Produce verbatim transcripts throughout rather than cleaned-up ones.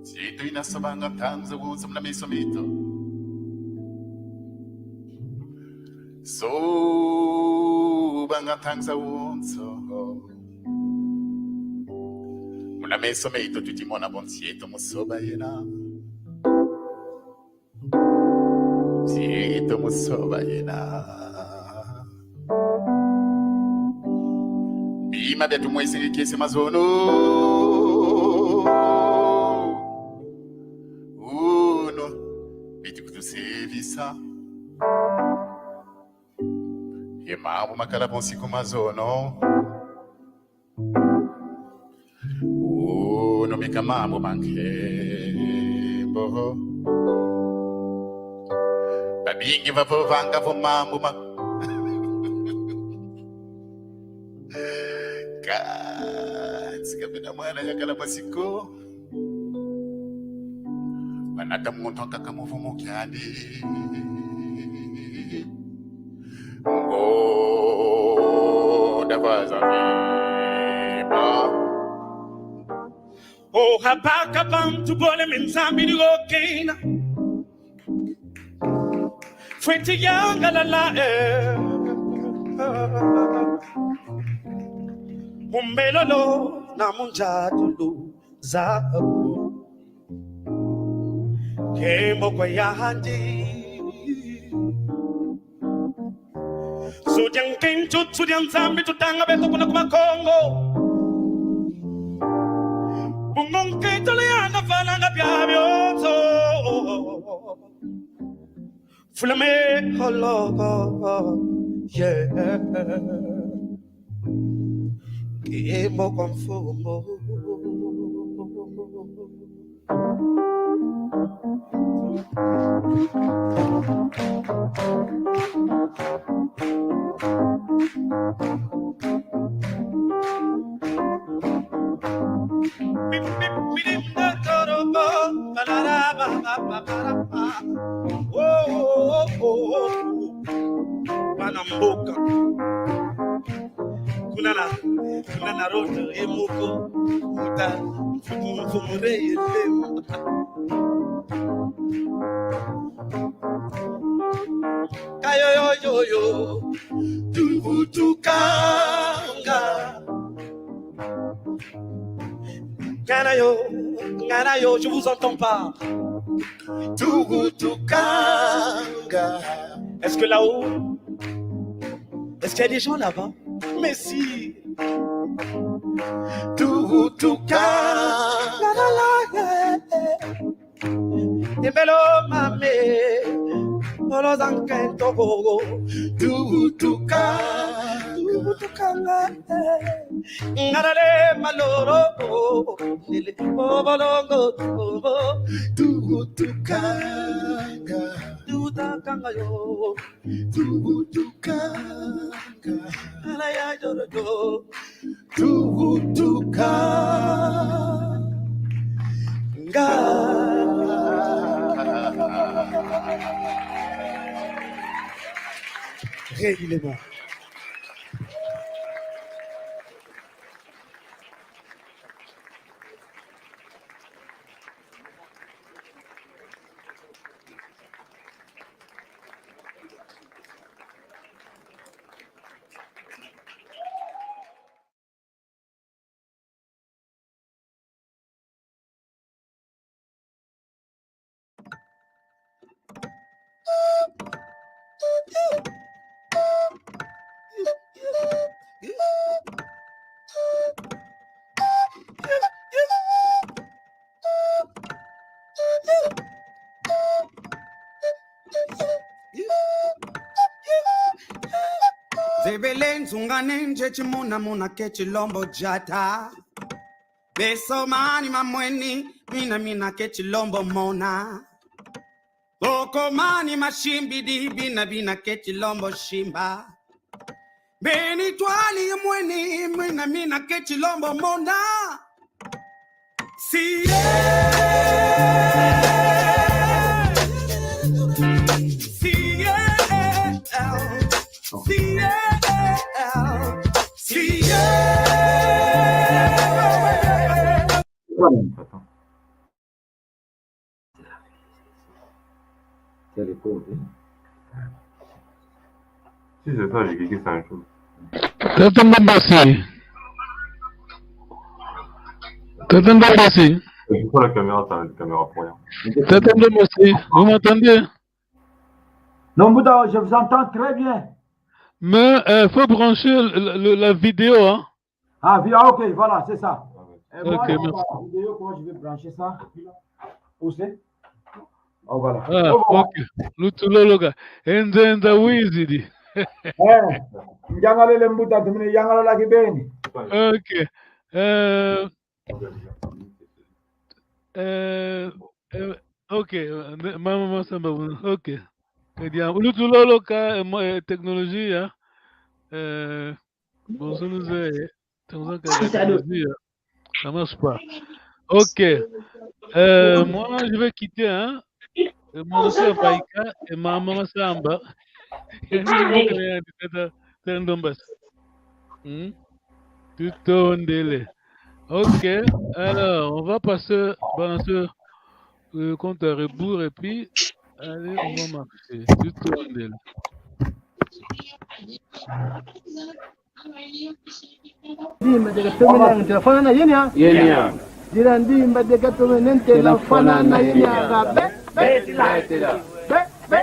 Zieto ina sobanga ntangu zawonso muna meso meto. Sobanga ntangu zawonso muna meso meto, tuti mona bo nsi eto musoba yena. Nsi eto musoba yena. Bima bia tumwesenge kiese mazono. Uno, biti kutusevisa. Ye mambu makala bonsi ku mazono. Uno meka mambu ma nkembo. Babingi vavovanga vo mambu ma kansi ka bena mwana yakala masiko. Wanata muntu ankaka muvumu kiandi. Ngoda vaza vima. O habaka bantu bole me Nzambi ni gokena. Fwete yangalala, eh. Mu mbelolo na mu njatulu zau. Nkembo kwa yandi. Sudia nkento, sudia Nzambi, tutanga beto kuna ku Bakongo. Bungu nkento le yanda valanga bia bionso. Fulame holoko, yeah. Nkembo kwa Mfumu. Bana mboka. Kuna na, kuna na road ye moko. Uta, mfumu, mfumu re ye lema. Kayo yo yo yo, tuvutukanga. Ngana yo, ngana yo, je vous entends pas. Tuvutukanga. Est-ce que là-haut, est-ce qu'il y a des gens là-bas? Mais si. Tuvutukanga. Yembelo mame, olo za nkento gogo. Tuvutuka, tuvutukanga, eh. Ngarale maloro, nele, obolongo, tubo. Tuvutukanga. Tuvutukanga yo. Tuvutukanga. Ala ya joro jo. Tuvutukanga. Et il est mort. Nzebele nzunga nenje chimuna muna ke chilombo jata. Beso mani mamweni, mina mina ke chilombo mona. Boko mani masimbidi, bina bina ke chilombo simba. Beni twali mweni, mina mina ke chilombo mona. Si, eh. Si, eh, eh, eh. Si, eh, eh, eh. Si, eh. Attends. Quel est pauvre, hein ? Si c'est ça, j'ai cliqué sur un truc. Tata Ndombasi. Tata Ndombasi. Et pourquoi la caméra, ça, la caméra pour rien ? Tata Ndombasi, vous m'entendez ? Non, Mbuta, je vous entends très bien. Mais, euh, faut brancher le, le, la vidéo, hein. Ah, vi-, ah, ok, voilà, c'est ça. Et moi, ok, merci. La vidéo, comment je vais brancher ça ? Où c'est ? Oh, voilà. Ah, oh, voilà. Ok. Lutuloloka. Enza, enza wizidi. Eh, nyangalele Mbuta, tumine yangalala kibeni. Ok. Euh, euh, euh, ok, euh, mama Masamba, ok. Eh bien, lutuloloka, euh, mo-, euh, technologie, hein. Euh, Bonjour, nous, euh, ça marche pas. Ok. Euh, moi, je vais quitter, hein. Euh, moi, je suis à Baïka et maman Samba. Hmm ? Tutondele. Ok. Alors, on va passer, balancer, euh, compte à rebours et puis, allez, on va marcher. Tutondele. Ndimba dia katomene ntela fwana na yenya. Yenya. Dila ndimba dia katomene ntela fwana na yenya. Be, be, be, be, be,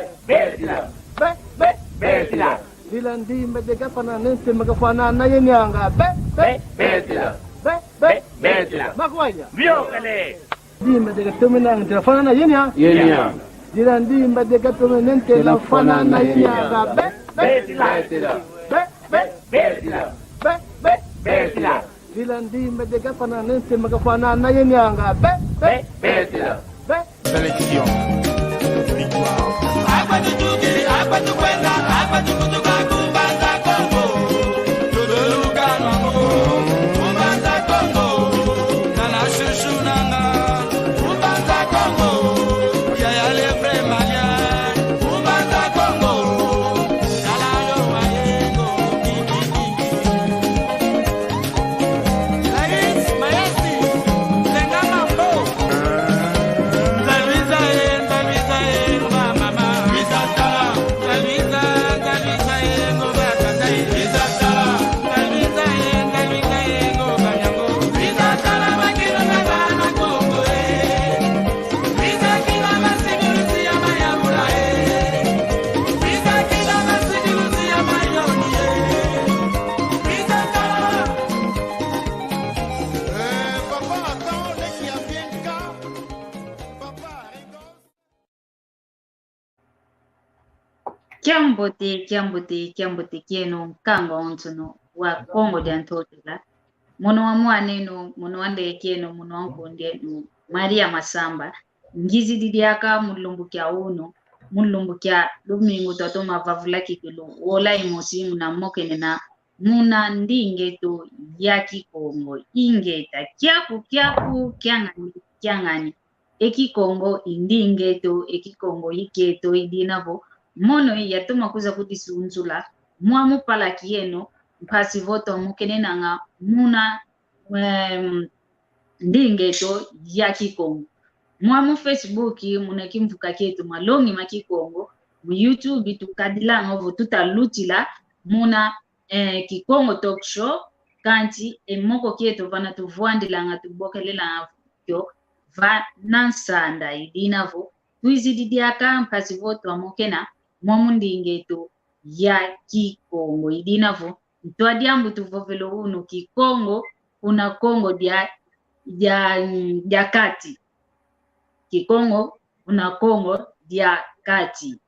be, be, be. Dila ndimba dia katomene ntela fwana na yenya. Be, be, be, be, be, be. Makwanya. Biokele. Ndimba dia katomene ntela fwana na yenya. Yenya. Dila ndimba dia katomene ntela fwana na yenya. Be, be, be, be, be, be, be. Dila ndimba dia katomene ntela fwana na yenya. Be, be, be, be. Sélection. Kiambote, kiambote, kiambote kieno, nkangwa onsono wa Kongo dia Ntotela. Mono wa mwan'eno, mono wa ndey'eno, mono wa nkund'eno, Maria Masamba. Ngizidi diaka mu lumbu kia unu, mu lumbu kia lumingu twatoma vavula kikilu, wola imosi muna mokene na muna ndinga eto ya Kikongo. Ingeta, kiaku, kiaku, kiangani, kiangani. E Kikongo i ndinga eto, e Kikongo i kieto, i dina vo mono i yatoma kwiza kudisunzula, mwamu palaki yeno, mpasi vo twamokenenanga muna, em, ndinga eto ya Kikongo. Mwamu Facebook, muna kimvuka kieto, malongi ma Kikongo, mu YouTube tukadilanga ovo tutalutila muna, eh, Kikongo Talk Show, kansi e moko kieto vana tuvwandilanga, tubokelelanga kio vana nsanda. I dina vo twizidi diaka mpasi vo twamokena mwamu ndinga eto ya Kikongo. I dina vo ntwa diambu tuvovela unu Kikongo kuna Kongo dia, dia, dia Kati. Kikongo kuna Kongo dia Kati.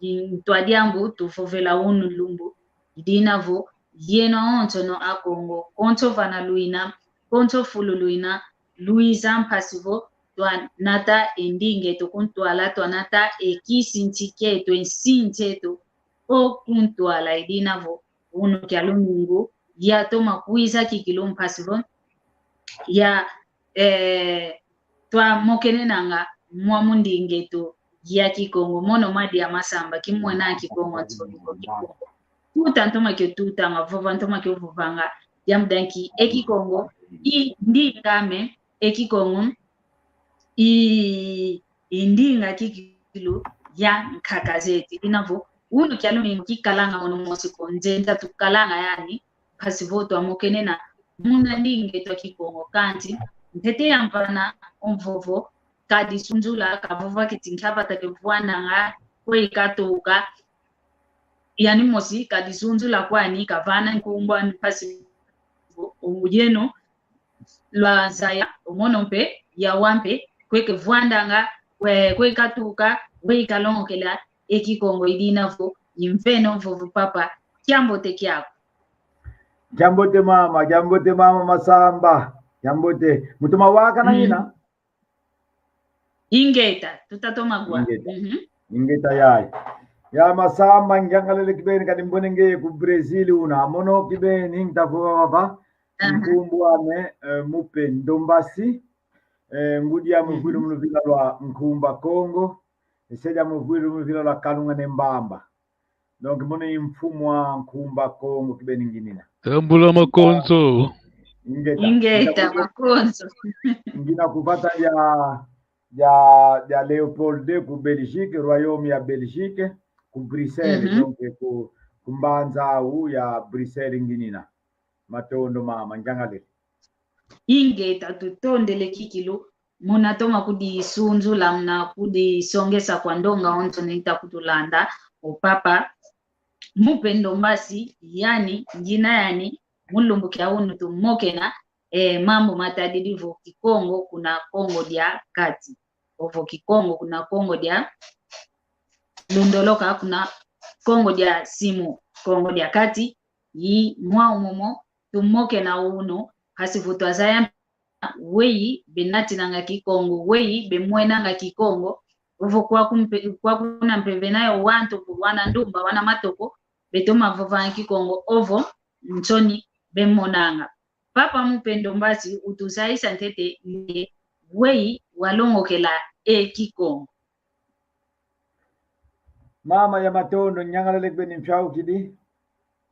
Ntwa diambu tuvovela unu lumbu. I dina vo yeno awonsono Akongo, konso vana luina, konso fulu luina, luiza mpasi vo twanata e ndinga eto kuntwala, twanata e kisinsi kieto, e nsinsi eto o kuntwala. I dina vo unu kia lumingu yatoma kwiza kikilu mpasi vo ya, eh, twamokenenanga mwamu ndinga eto ya Kikongo. Mono Madia Masamba, kimwena Kikongo nsoni ko Kikongo. Tuta ntoma kio tutanga, vova ntoma kio vovanga, diambu dia nki e Kikongo i ndinga ame, e Kikongo i, i ndinga kikilu ya nkaka zeto. I dina vo unu kia lumingu kikalanga mono mosi ko, nzenza tukalanga yani, mpasi vo twamokenena muna ndinga eto a Kikongo. Kansi ntete yamvana o mvovo kadisunzula, kavova kiti nkia vata kevwandanga, kwe katuka. Yani mosi kadisunzula kwani, kavana nkumbu ani, mpasi vo, o, yeno lwazaya, o mono mpe, yawa mpe, kwe kevwandanga, kwe, kwe katuka, kwe kalongokela e Kikongo. I dina vo imveno mvovo papa, kiambote kiaku. Kiambote mama, kiambote mama Masamba, kiambote. Mutoma wakana, mm, ina? Ingeta, tutatoma kwa. Ingeta. Mhm. Ingeta yaya. Ya Masamba, ngiangalele kibeni, kadi mbone nge ku Brazil una. Mono kibeni, ntakuwa papa. Aha. Nkumbu ame, eh, Mupe Ndombasi. Eh, ngudi ame, mhm, vwile mu luvila lwa Nkumba Kongo. Ise diame vwile mu luvila lwa Kalunga ne Mbamba. Donc, mono i mfumu a Nkumba Kongo kibeni nginina. Tambula makonzo. Ingeta. Ingeta, ingeta ku-, makonzo. Ngina ku vata dia, dia, dia Léopold deux ku Belgique, royaume ya Belgique, ku Bruxelles, mhm, donc ku, ku mbanza au ya Bruxelles nginina. Matondo mama, ngiangalele. Ingeta, tutondele kikilu. Muna toma kudisunzula, muna kudisongesa kwa ndonga onso nita kutulanda, o papa Mupe Ndombasi, yani, ngina yani, mu lumbu kia unu tumokena, eh, mambu matadidi vo Kikongo kuna Kongo dia Kati. Ovo Kikongo kuna Kongo dia Lundoloka, kuna Kongo dia Simu, Kongo dia Kati, i mwau momo tumokena unu, mpasi vo twazaya weyi benatinanga Kikongo, weyi bemwenanga Kikongo, ovo kwaku mpe, kwaku kuna mpe venayo wantu, wana ndumba, wana matoko, betoma vovanga Kikongo, ovo nsoni bemonanga. Papa Mupe Ndombasi, utuzayisa ntete nde weyi walongokela e Kikongo. Mama ya matondo, ngiangalele kibeni, mfiaukidi.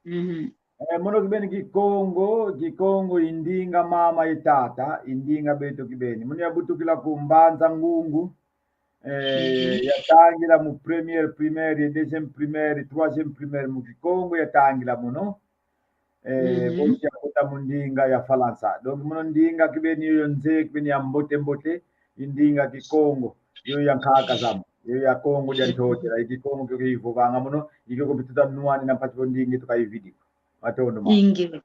Mhm. Eh, mono kibeni Kikongo, Kikongo i ndinga mama ye tata, i ndinga beto kibeni. Mono yabutukila ku Mbanza Ngungu, eh, mhm, yatangila mu première primaire, deuxième primaire, troisième primaire mu Kikongo yatangila mono. Eh, mhm, bosi yakota mu ndinga ya Falansa. Donc, mono ndinga kibeni yoyo nze, kibeni ya mbote mbote, i ndinga Kikongo, yoyo ya nkaka zame, yoyo ya Kongo dia Ntotela, i Kikongo kio kivovanga mono, i kio ko mpe tuta nwanina mpasi vo ndinga tuka ividi. Matondo mama. Inge.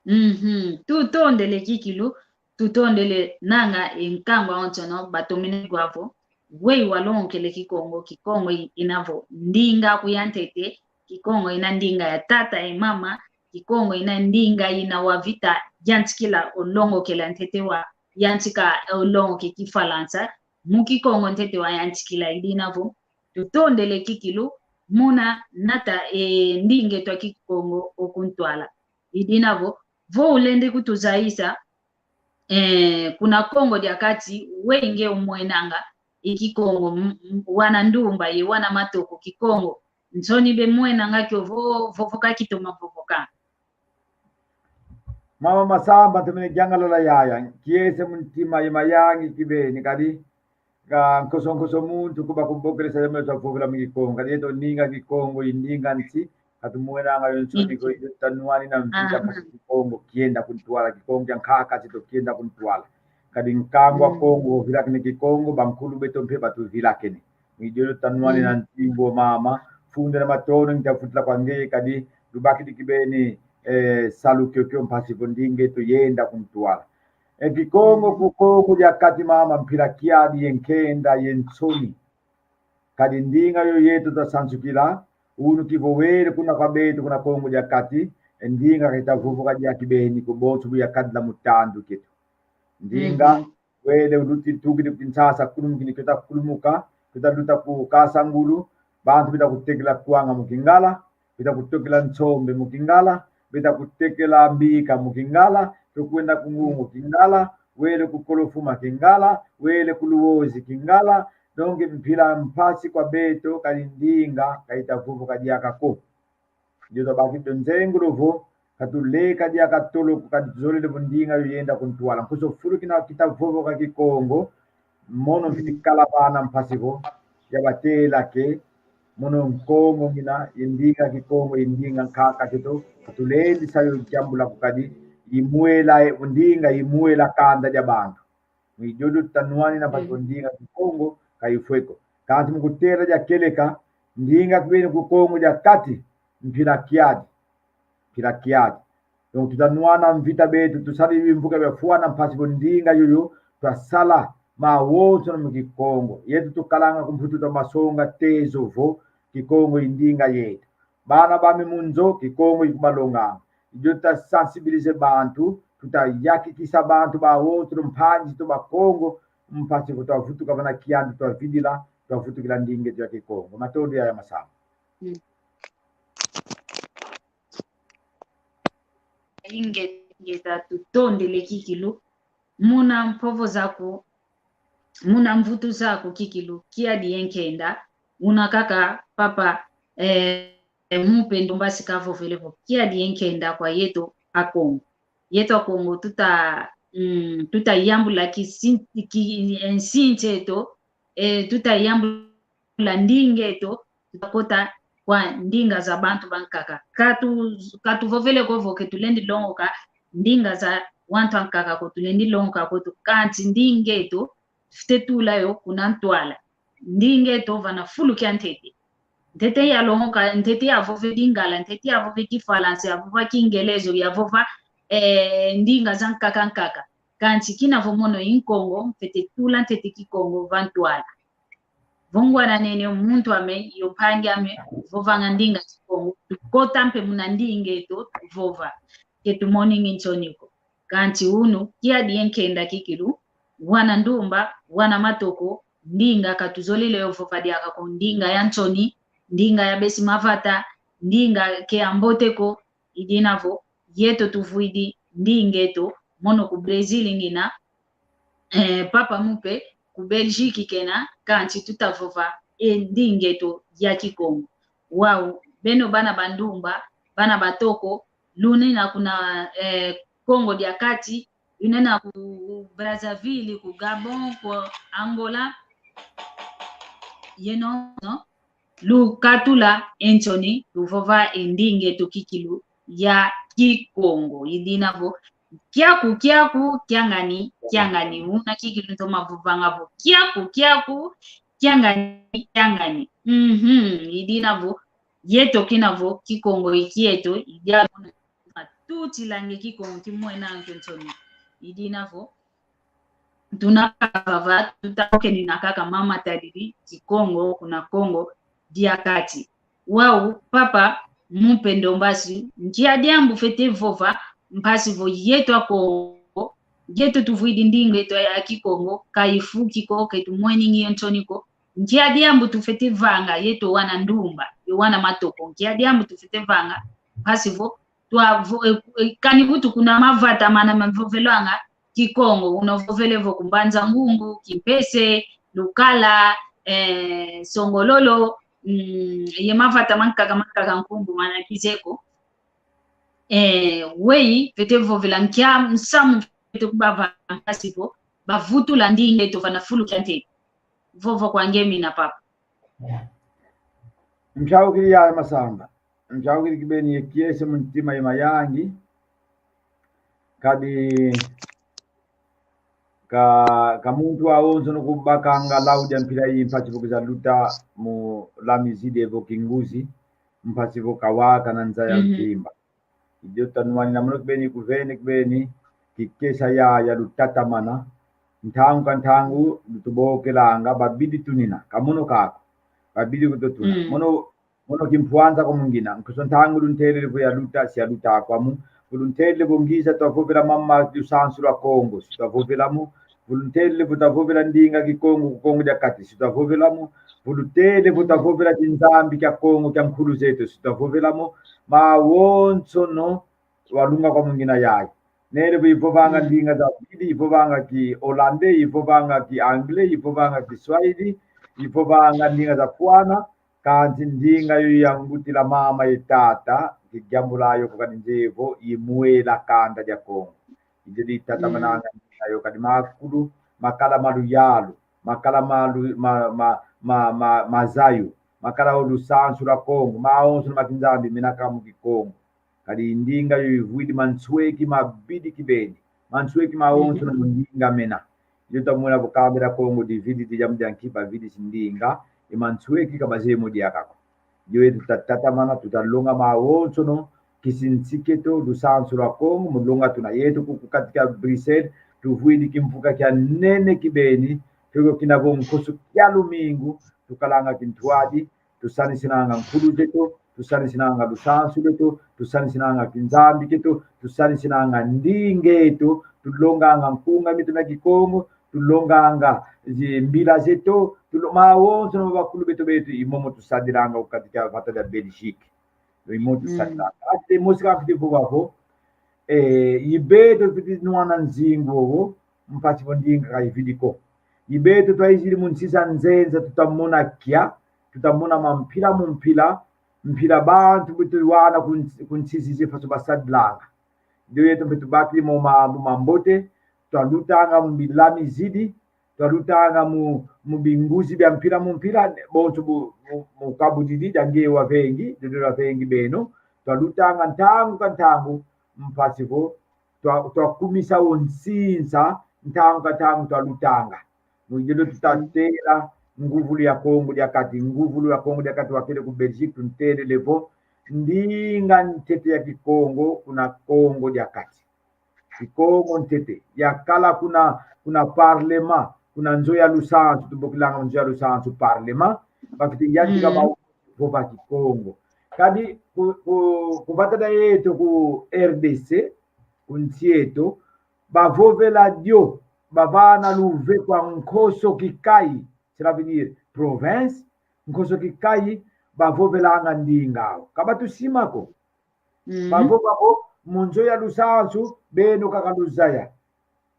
Mhm. Tutondele kikilu, tutondele nanga e nkangwa onsono batomene gwavo. Weyi walongokele Kikongo, Kikongo i-, ina vo ndinga aku ya ntete, Kikongo ina ndinga ya tata ye mama, Kikongo ina ndinga ina wavita yantikila olongokela ntete wayantika olongoke Kifalansa, mu Kikongo ntete wayantikila. I dina vo tutondele kikilu muna nata e ndinga eto a Kikongo o kuntwala. I dina vo, vo ulendi kutuzayisa, eh, kuna Kongo dia Kati, weyi nge umwenanga e Kikongo, m-, m-, wana ndumba ye wana matoko Kikongo, Nsoni bemwenanga kio vo, vovoka kitoma vovoka. Mama Masamba, ntomene yangalala yaya, kiese mu ntima ye mayangi kibeni, kadi ka nkoso nkoso muntu kuba kubokelesa yamelo twavovela mu Kikongo, kadi yeto ndinga Kikongo, i ndinga nsi, katumwenanga yo nsoni ko, yeto tanwanina mvita mpasi Kikongo kienda kuntwala, Kikongo kia nkaka kieto kienda kuntwala. Kadi nkangu a Kongo vilakene Kikongo, bankulu beto mpe batuvilakene. Mu idiodio tanwanina ntimbu mama, funda na matondo ngita futila kwa ngeye, kadi lubakidi kibeni, eh, salu kiokio mpasi vo ndinga eto yenda kuntwala. E Kikongo ku Kongo dia Kati mama, mpila kiadi ye nkenda ye nsoni. Kadi ndinga yo yeto twasansukila, unu kivovele kuna kwa beto kuna Kongo dia Kati, e ndinga kaita vovoka dia kibeni ko bonso bu yakadila mu tandu kieto. Ndinga, wele uluti tukidi ku Kinshasa, kulumukini, keta kulumuka, keta luta ku Kasangulu, bantu beta kutekela kwanga mu Kingala, beta kutekela nsombe mu Kingala, beta kutekela mbika mu Kingala, to kwenda ku Ngungu Kingala, wele ku Kolofuma Kingala, wele ku Luozi Kingala, donc mpila mpasi kwa beto, kadi ndinga kaita vovoka diaka ko. Dio twabakidi o nzengolo vo, katuleka diaka tolo ko, katuzolele vo ndinga yo yenda kuntwala. Nkoso fulu kina kita vovoka Kikongo, mono mfiti kala vana mpasi vo, yabatela ke, mono Nkongo ngina, i ndinga Kikongo, i ndinga nkaka kieto, katulendisa yo diambula ko kadi, i mwela, e, ndinga i mwela kanda dia bantu. Mu idiodio tanwanina mpasi vo ndinga Kikongo kaifwe ko. Kansi mu kutela dia kieleka, ndinga kibeni ku Kongo dia Kati, mpila kiadi. Mpila kiadi. Donc, tutanwana mvita beto, tusala bimvuka biafwana mpasi vo ndinga yoyo, twasala mawonso na mu Kikongo. Yeto tukalanga ku Mputu twamasonga tezo vo, Kikongo i ndinga yeto. Bana bame mu nzo, Kikongo ikubalonganga. Idio tuta sensibiliser bantu, tutayakikisa bantu bawonso, mpangi to Bakongo, mpasi vo twavutuka vana kiandu twavidila, twavutukila ndinga eto ya Kikongo. Matondo yaya Masamba. Mm. Inge, ingeta tutondele kikilu. Muna mpovo zaku, muna mvutu zaku kikilu, kiadi ye nkenda, una kaka papa, eh, Mupendo Mbasi kavovele vo, kiadi ye nkenda kwa yeto Akongo. Yeto Akongo tuta, mm, tutayambula kisin-, ki, eh, nsi ntieto, eh, tutayambula ndinga eto, tutakota kwa ndinga za bantu bankaka. Katu-, katuvovele ko vo ke tulendi longoka ndinga za wantu ankaka ko, tulendi longoka kweto, kansi ndinga eto, fite tula yo kuna ntwala. Ndinga eto vana fulu kia ntete. Ntete yalongoka, ntete yavova Lingala, ntete yavova Kifalansa, yavova Kingelezo, yavova, eh, ndinga za nkaka nkaka. Kansi kina vo mono i Nkongo, mfwete tula ntete Kikongo va ntwala. Vo ngwananene muntu ame, yo mpangi ame, vovanga ndinga Kikongo, tukota mpe muna ndinga eto, tuvova. Ke tumoningi nsoni ko. Kansi unu, kiadi ye nkenda kikilu, wana ndumba, wana matoko, ndinga katuzolele yo vova diaka ko, ndinga ya nsoni, ndinga ya besi mavata, ndinga ke ya mbote ko, i dina vo, yeto tuvwidi ndinga eto, mono ku Brésil ngina, eh, papa Mupe, ku Belgique kena, kansi tutavova e ndinga eto ya Kikongo. Wau, beno bana ba ndumba, bana ba toko, lunina kuna, eh, Kongo dia Kati, lunina ku Brazzaville, ku Gabon, ku Angola, yeno, no? Lukatula e nsoni, luvova e ndinga eto kikilu ya Kikongo. I dina vo, kiaku, kiaku, kiangani, kiangani. Una kikilu ntoma vovanga vo, kiaku, kiaku, kiangani, kiangani. Mhm, i dina vo, yeto kina vo, Kikongo i kieto, i dia mona, tuti lange Kikongo kimwena nkio nsoni. I dina vo, tuna kaka vava, tuta okeni na kaka mama tadidi Kikongo kuna Kongo dia Kati. Wau, papa Mupendo Mbasi, nkia diambu fwete vova, mpasi vo yeto Akongo, yeto tuvwidi ndinga eto ya Kikongo, kaifuki ko, ke tumweningi yo nsoni ko, nkia diambu tufwete vanga, yeto wana ndumba, yo wana matoko, nkia diambu tufwete vanga, mpasi vo, twa vo-, eh, eh, kani kutu kuna mavata mana mavovelwanga Kikongo, una vovele vo ku Mbanza Ngungu, Kimpese, Lukala, eh, Songololo, mm, ye mavata mankaka mankaka nkumbu mana kizeko. Eh, weyi, fwete vovela nkia nsamu fwete kubavana mpasi vo bavutula ndinga eto vana fulu kia ntete. Vovo kwa nge mina, papa. Nshawukidi yaya Masamba. Nshawukidi kibeni ye kiese mu ntima ye mayangi. Kadi ka, ka muntu awonsono kubakanga lau dia mpila yi mpasi vo kwiza luta mu lami zidi evo kinguzi, mpasi vo kawaka na nza ya ntimba. Idio tanwanina mono kibeni kuvene kibeni, kikesa yaya lutatamana, ntangu ka ntangu, lutubokelanga, babidi tunina, ka mono kako, babidi kututuna. Mono, mono kimpwanza kwa mungina, nkoso ntangu luntelele vo yaluta, si yaluta akwa mu, vo luntelele vo ngiza twavovela mama lusansu lwa Kongo, si twavovela mu, vo luntelele vo twavovela ndinga Kikongo ku Kongo dia Kati, si twavovela mu, vo luntelele vo twavovela kinzambi kia Kongo kia nkulu zeto, si twavovela mu, mawonsono, walunga kwa mungina yayi. Nele vo ivovanga ndinga za bidi, ivovanga ki hollandais, ivovanga ki anglais, ivovanga ki swahili, ivovanga ndinga za fwana, kansi ndinga yo ya ngutila mama ye tata, kigiambula yo kukadi nzevo, imwela kanda dia Kongo. Idio ditatamananga ndinga yo kadi makulu, makala maluyalu, makala malu, ma, ma, ma, ma, mazayu, makala o lusansu lwa Kongo, mawonso na makinzambi mena kaka mu Kikongo. Kadi ndinga yo ivwidi mansweki mabidi kibeni. Mansweki mawonso na mu ndinga mena. Yo tamona vo kambila Kongo dividi, dijamu dia nkiba vidisi ndinga, e mansweki ka bazeye mo diaka ko. Yo e tuta, tutatamana, tutalonga mawonso no, kisinsi kieto, lusansu lwa Kongo, mu longa tuna yeto ku, ku kati kia Bruxelles, tuvwidi kimvuka kia nene kibeni, kio kina vo nkoso kia lumingu, tukalanga kintwadi, tusanisinanga nkulu zeto, tusanisinanga lusansu lweto, tusanisinanga kinzambi kieto, tusanisinanga ndinga eto, tulonganga nkunga mieto mia Kikongo, tulonganga zi-, mbila zeto, tulo-, mawonso na bakulu beto beto, i momo tusadilanga ku kati kia vata dia Belgique. I momo tusadilanga. Ati mosi ka mfwete vova vo, eh, i beto fwete nwana nzingu wowo, mpasi vo ndinga ka ividi ko. I beto twaizidi mu nsi za nzenza, tutamona kia, tutamona mampila mu mpila, mpila bantu beto wana ku nsi, ku nsi zizi faso basadilanga. Ndio yeto mpe tubakidi mo mambu mambote, twalutanga mu bilami zidi, twalutanga mu, mu binguzi bia mpila mu mpila, bonso bu, mu, mu kabudidi, dia nge wavengi, diodio lwavengi beno, twalutanga ntangu ka ntangu, mpasi vo, twa, twakumisa o nsinsa, ntangu ka ntangu twalutanga. Mu diodio tutatela nguvulu ya Kongo dia Kati, nguvulu ya Kongo dia Kati wakele ku Belgique, tuntelele vo, ndinga ntete ya Kikongo kuna Kongo dia Kati. Kikongo ntete. Yakala kuna, kuna parlement, kuna nzo ya lusansu, tubokilanga nzo ya lusansu parlement, bafwete yantika ba vova Kikongo. Kadi ku, ku, ku vata dia yeto ku R D C, ku nsi yeto, bavovela dio, bavana luve kwa nkoso kikayi, cela veut dire province, nkoso kikayi, bavovelanga ndinga au. Ka batusima ko. Bavova vo, mu nzo ya lusansu, beno kaka luzaya.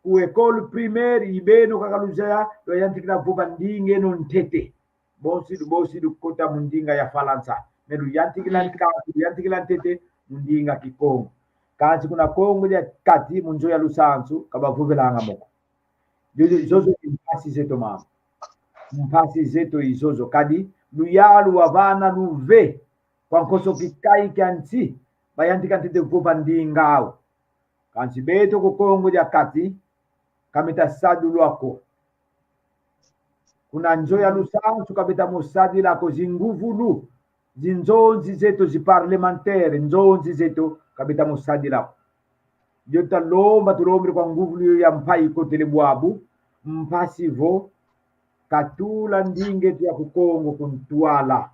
Ku école primaire, i beno kaka luzaya, lwayantikila vova ndinga eno ntete. Bosi, bosi lukota mu ndinga ya Falansa. Mais luyantikila, luyantikila ntete mu ndinga Kikongo. Kansi kuna Kongo dia Kati, mu nzo ya lusansu, ka bavovelanga mo ko. Zozo, zozo i mpasi zeto mama. Mpasi zeto i zozo. Kadi, luyalu wavana luve kwa nkoso kikayi kia nsi, bayantika ntete vova ndinga au. Kansi beto ku Kongo dia Kati, ka meta sadilwa ko. Kuna nzo ya lusansu ka beta mo sadila ko, zinguvulu, zinzonzi zeto, zi parlementaire, nzonzi zeto, ka beta mo sadila ko. Dio talomba, tulombele kwa nguvulu yo ya mpai ikotele bwabu, mpasi vo, ka tula ndinga eto ya ku Kongo ku ntwala.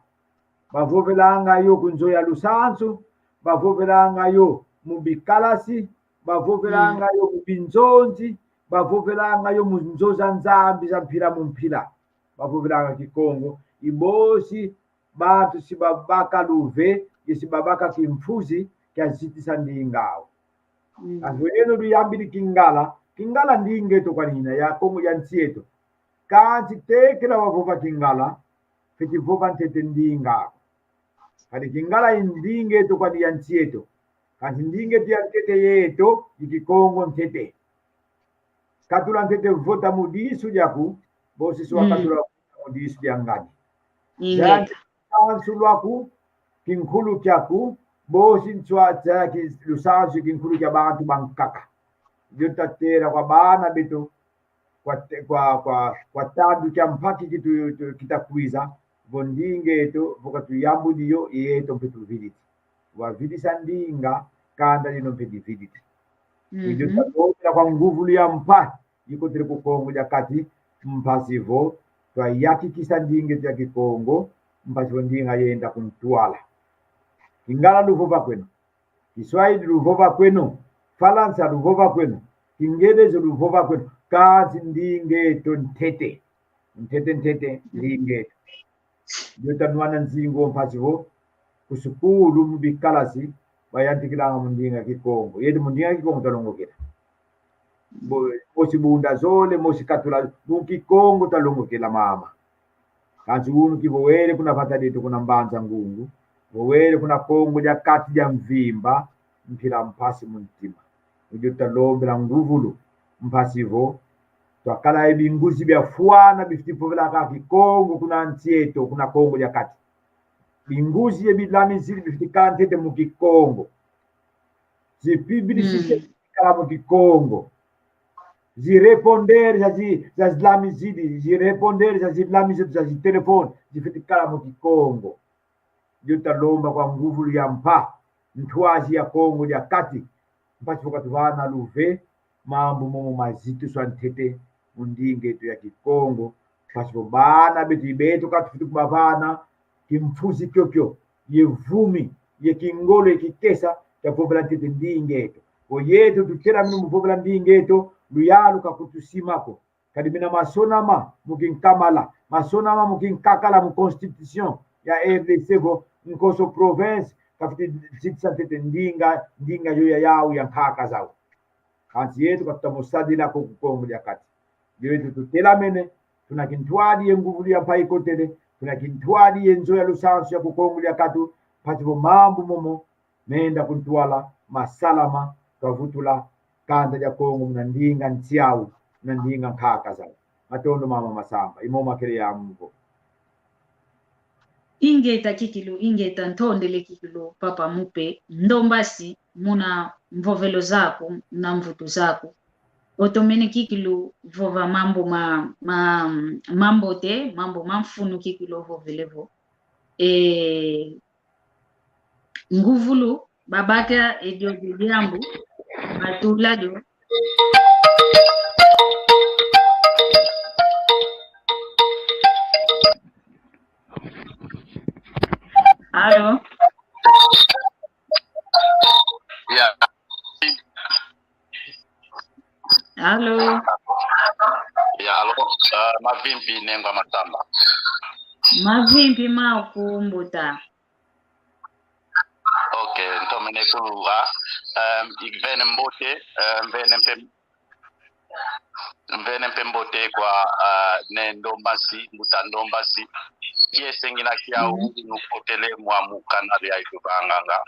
Bavovelanga yo ku nzo ya lusansu, bavovelanga yo mu bikalasi, bavovelanga yo mu binzonzi, bavovelanga yo mu nzo za Nzambi za mpila mu mpila. Bavovelanga Kikongo, i bosi bantu si babaka luve, ye si babaka kimfuzi kia zitisa ndinga au. Kansi eno luyambidi Kingala, Kingala ndinga eto kwa nina, ya Kongo ya nsi eto. Kansi tekila wavova Kingala, fwete vova ntete ndinga. Kadi Kingala i ndinga eto kwani ya nsi eto. Kansi ndinga eto ya ntete yeto i Kikongo ntete. Katula ntete vota mu disu diaku, bosi swa katula vota mu disu dia ngani. Zaya ntete lusansu lwaku, kinkulu kiaku, bosi nswa zaya ki-, lusansu kinkulu kia bantu bankaka. Dio tatela kwa bana beto, kwa te-, kwa, kwa, kwa tandu kia mpaki kitu, tu-, kitakwiza, vo ndinga eto, vo katuyambudi yo, yeto mpe tuvididi. Wavidisa ndinga, kanda dino mpe divididi. Dio talombela kwa nguvulu ya mpa, ikotele ku Kongo dia Kati, mpasi vo twayakikisa ndinga eto ya Kikongo, mpasi vo ndinga yenda ku ntwala. Kingala luvova kweno. Kiswahili luvova kweno, Falansa luvova kweno, Kingelezo luvova kweno, kansi ndinga eto ntete. Ntete, ntete, ndinga eto. Dio tanwana nzingu mpasi vo, ku sukulu mu bikalasi, bayantikilanga mu ndinga Kikongo. Yeto mu ndinga Kikongo talongokela. Bo-, mosi bunda zole, mosi katula, mu Kikongo talongokela mama. Kansi unu ki vo wele kuna vata dieto kuna Mbanza Ngungu, vo wele kuna Kongo dia Kati dia mvimba, mpila mpasi mu ntima. Dio talombela nguvulu, mpasi vo twakala ye binguzi biafwana bifiti vovela kaka Kikongo kuna nsi eto, kuna Kongo dia Kati. Binguzi ye bilamizidi bifiti kala ntete mu Kikongo. Zi publicité zifiti kala mu Kikongo. Zi répondeur za zi, za zilamizidi, zi répondeur za zilamizidi za zitelefone, zifiti kala mu Kikongo. Dio talomba kwa nguvulu ya mpa, ntwazi ya Kongo dia Kati, mpasi vo katuvana luve, mambu momo mazituswa ntete mu ndinga eto ya Kikongo, mpasi vo bana beto, i beto ka tufiti kubavana kimfuzi kiokio, ye vumi, ye kingolo, ye kikesa kia vovela ntete ndinga eto. Vo yeto tutelamene mu vovela ndinga eto, luyalu ka kutusima ko. Kadi mina masonama mu kinkamala, masonama mu kinkakala, mu constitution ya R D C vo nkoso province kafiti zitisa ntete ndinga, ndinga yo ya yau, ya nkaka zau. Kansi yeto katuta mu sadila ko ku Kongo dia Kati. Dio yeto tutelamene, tuna kintwadi ye nguvulu ya mpa ikotele, tuna kintwadi ye nzo ya lusansu ya ku Kongo dia Kati, mpasi vo mambu momo menda ku ntwala, masalama, twavutula kanda dia Kongo muna ndinga nsi au, muna ndinga nkaka zau. Matondo mama Masamba, i momo makele yamu vo. Ingeta kikilu, ingeta ntondele kikilu, papa Mupe, ndombasi, muna mvovelo zaku, na mvutu zaku. Otomene kikilu vova mambu ma, ma, mambote, mambu ma mfunu kikilu ovovele vo. E, nguvulu, babaka edio dio diambu, batula dio. Alo? Ya. Alo? Ya, alo. Ah, mavimpi Nengwa Masamba. Mavimpi mau ku mbuta. Ok, ntomene kulu, ah. Em, ivene mbote, em, mvene mpe, mvene mpe mbote kwa, ah, Ne Ndombasi, mbuta Ndombasi. Kiese ngina kiau, nukotele mwa mu kanal ya ituvanganga.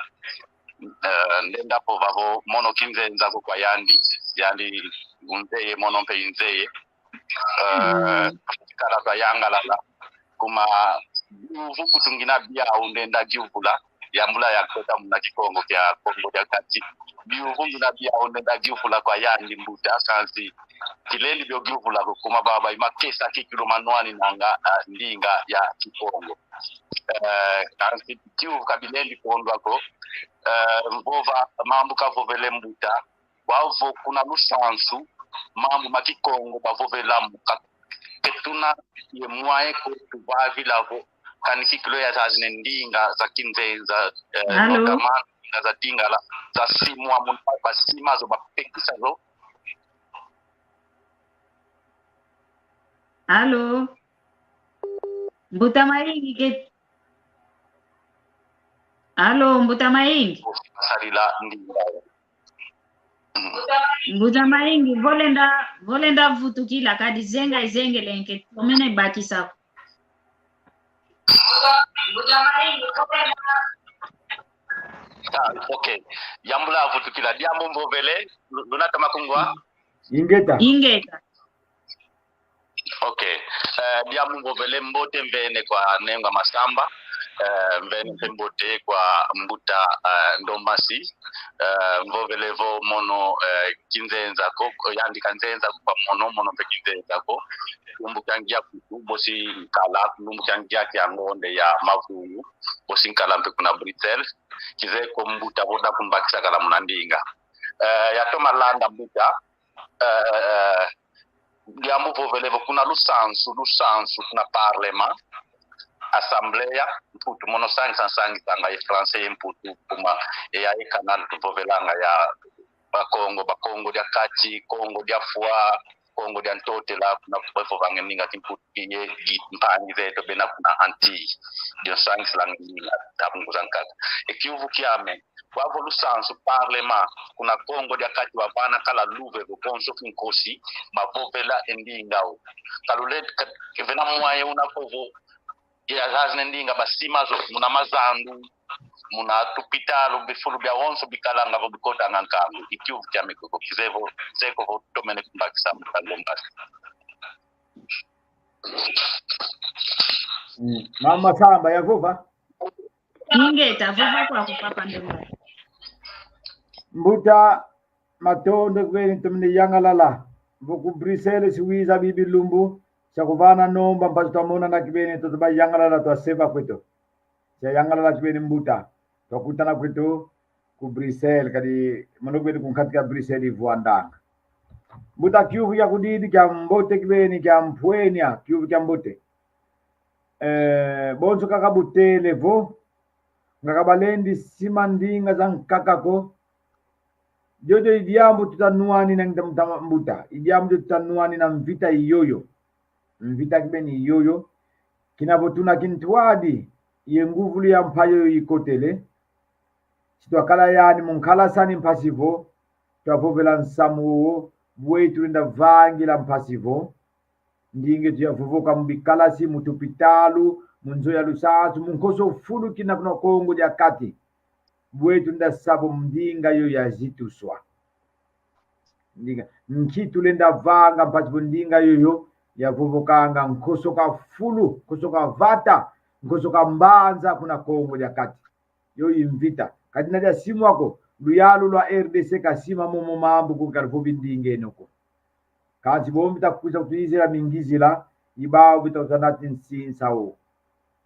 Eh, ndenda vova vo mono kinzenza ko kwa yandi, yandi unzeye, mono mpe inzeye. Eh, kala twayangalala. Kuma biuvu kutu ngina biau ndenda giuvula, yambula ya kota muna Kikongo kia Kongo dia Kati. Biuvu ngina biau ndenda giuvula kwa yandi mbuta, kansi kilendi bio giuvula ko, kuma baba i makesa kikilu manwaninanga, ah, ndinga ya Kikongo. Eh, kansi kiuvu kabilendi kondwa ko, eh, mvova mambu kavovele mbuta, bavo kuna lusansu, mambu ma Kikongo bavovela mu ka-, ke tuna ye mwaye ko tuvavila vo, kani kikilu yazazine ndinga za kinzenza, eh, notamment ndinga za Lingala, zasimwa mu, basima zo, bapekisa zo. Alo? Mbuta Mayingi ke-, alo, Mbuta Mayingi? Salila ndinga. Mbuta Mayingi, vo lenda, vo lenda vutukila, kadi zenga izengele nke, tomene bakisa. Ah, ok. Yambula vutukila. Diambu mvovele, lu-, luna toma kungwa? Ingeta. Ingeta. Ok. Eh, diambu mvovele, mbote mvene kwa Nengwa Masamba. Eh, mvene mpe mbote kwa mbuta, eh, Ndombasi. Eh, mvovele vo mono, eh, kinzenza ko, yandi kanzenza ko kwa mono, mono mpe kinzenza ko. Lumbu kia ngia kutu, bosi nkala, lumbu kia ngia kia ngonde ya mavungu, bosi nkala mpe kuna Bruxelles. Kizeye ko mbuta vo da kumbakisa kala muna ndinga. Eh, yatoma landa mbuta, eh, diambu vovele vo kuna lusansu, lusansu, kuna parlement, assembleia, Mputu, mono sangisa, sangisa nga ye français ye Mputu, kuma, e ya ye canal tuvovelanga ya Bakongo, Bakongo dia Kati, Kongo dia Fwa, Kongo dia Ntotela, kuna kuvovanga ndinga Kimputu, ye, ye mpangi zeto bena kuna Antilles. Dio nsangisilanga ndinga, tabunguza nkaka. E kiuvu kiame, wavo lusansu, parlement, kuna Kongo dia Kati wavana kala luve vo bonso kinkosi, bavovela e ndinga o. Kalule, ka-, vena mwaye una ko vo, ya hazi ne ndinga basima zo, muna mazandu, muna tupitalu, bifulu bia wonso bikalanga vo bikotanga nkangu, e kiuvu kiame koko, kizeye vo, zeye ko vo tomene kumbakisa mbuta Ndombasi. Mm. Mama Samba, yavova? Ingeta, vova kwaku, papa Ndombasi. Mbuta, matondo kibeni, tomene yangalala. Vo ku Bruxelles si wiza bibi lumbu, sia kuvana nomba, mpasi twamonana kibeni, twatuba yangalala, twaseva kweto. Sia yangalala kibeni mbuta. Twakutana kweto ku Bruxelles, kadi mono kibeni ku nkati kia Bruxelles ivwandanga. Mbuta, kiuvu kia kudidi kia mbote kibeni, kia mpwenya, kiuvu kia mbote. Eh, bonso kaka butele vo, nga kabalendi sima ndinga zankaka ko. Jojo i diambu tutanwani na nta-, nta-, mbuta. I diambu tutanwani na mvita i yoyo. Mvita kibeni i yoyo. Kina vo tuna kintwadi, ye nguvulu ya mpa yoyo ikotele. Si twakala yani mu nkalasani mpasi vo, twavovela nsamu wowo, bwe tulenda vangila mpasi vo. Ndinga eto yavovoka mu bikalasi, mu tupitalu, mu nzo ya lusansu, mu nkoso fulu kina kuna Kongo dia Kati. Bwe tulenda sa vo ndinga yo yazituswa. Ndinga, nki tulenda vanga mpasi vo ndinga yoyo yavovokanga nkoso ka fulu, nkoso ka vata, nkoso ka mbanza kuna Kongo dia Kati. Yo i mvita. Kadi na dia simwa ko, luyalu lwa R D C kasima momo mambu ko, kadi vo bindinga eno ko. Kansi bo mvita kwiza kutwizila mingizila, i bau mvita kutana ti nsinsa o.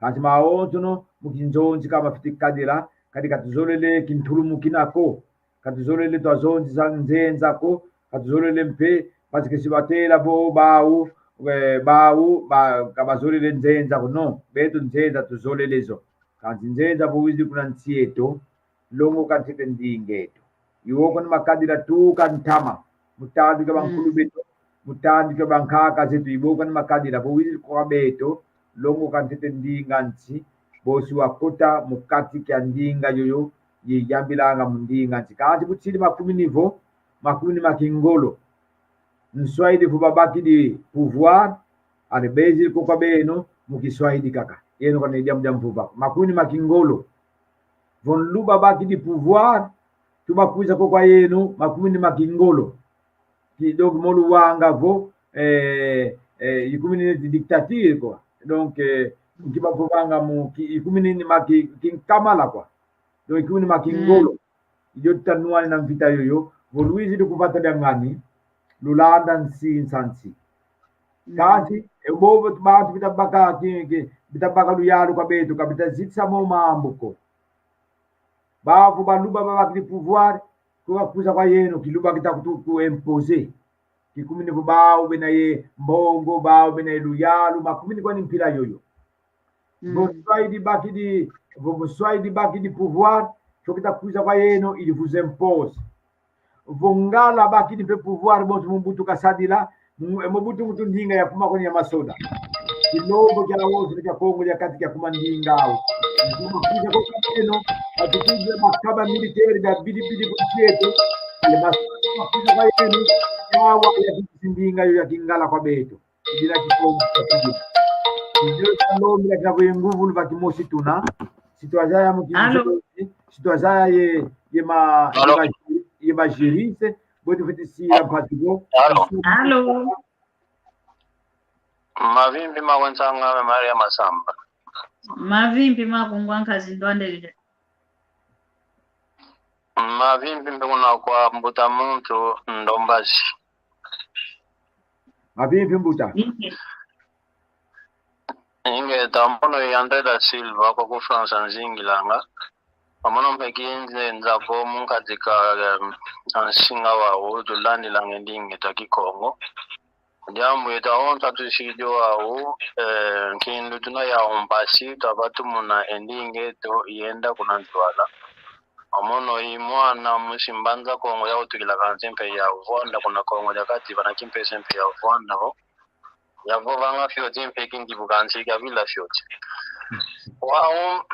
Kansi mawonsono, mu kinzonzi ka mafiti kadila, kadi katuzolele kintulumukina ko. Katuzolele twazonzisa nzenza ko, katuzolele mpe, parce que si batela vo bau, eh, bau, ba, ka bazolele nzenza ko, non, beto nzenza tuzolele zo. Kansi nzenza vo wizidi kuna nsi eto, longoka ntete ndinga eto. I woko ni makadila tuka ntama, mu tandu kia bankulu beto, mu tandu kia bankaka zeto, i woko ni makadila, vo wizidi kwa beto, longoka ntete ndinga nsi, bosi wakota mu kati kia ndinga yoyo, yiyambilanga mu ndinga nsi. Kansi butsidi makumi ni vo, makumi ni ma kingolo. Nswahili vo babakidi pouvoir, ale bezidi ko kwa beno, mu kiswahili kaka. Yeno kana i diambu dia mvova. Makumi ni ma kingolo. Vo nluba bakidi pouvoir, tubakwiza ko kwa yeno, makumi ni ma kingolo. Ki, donc, mo luwanga vo, eh, eh, i kumi ni dictature, quoi. Donc, eh, nki bavovanga mu, ki, i kumi ni ma ki, kinkamala, quoi. Donc, i kumi ni ma kingolo. Mm. I dio tutanwani na mvita yoyo, vo lwizidi ku vata dia ngani, lulanda nsinsa nsi. Mm. Kansi, e bobo bantu bita baka, ki, ki, bita baka luyalu kwa beto, ka bita zitisa mo mambu ko. Bavo baluba babakidi pouvoir, ko bakwiza kwa yeno, kiluba kita kutu ku imposer. Kikumini vo bau bena ye mbongo, bau bena ye luyalu, makumini kwani mpila yoyo. Mm. Vo nswahidi bakidi, vo nswahidi bakidi pouvoir, fo kita kwiza kwa yeno, il vous impose. Vo Ngala bakidi mpe pouvoir, bonso mu Mobutu kasadila, mu-, Mobutu mutu ndinga yakuma kwani ya masoda. Kilombo kia wonso kia Kongo dia Kati kiakuma ndinga au. Kuma kwiza kwa yeno, batukwiza makaba militaire bia bidi bidi kwa kieto, ye masoda kwiza kwa yeno, yawa ya kisi ndinga yo ya Kingala kwa beto. Kidila Kikongo kia kidila. Ndio, alo, mila kavo ye nguvulu va kimosi tuna. Si twazaya mu kinzo, si twazaya ye, ye ma, ye ma, ye ma jirise, bwe tufwete sila mpasi ko. Alo. Alo. Mavimpi maku nsanga ame Maria Masamba. Mavimpi maku ngwa nkazi ndwandele. Mavimpi mpe kuna kwa mbuta muntu Ndombasi. Mavimpi mbuta. Inge. Inge, tamono i André da Silva kwa ku França nzingilanga. Tamono mpe kinze nzako munkati ka, em, nsinga wau tulandilanga ndinga eto a Kikongo. Diambu eto awonso tusidi wau, eh, nkindu tuna yau mpasi, twabata tumona e ndinga eto yenda kuna ntwala. Amono i mwana musi Mbanza Kongo yautukila kansi mpe yavwanda kuna Kongo dia Kati, vana kimpese mpe yavwanda vo. Yavovanga fioti mpe kindibu kansi kavila fioti. Wau,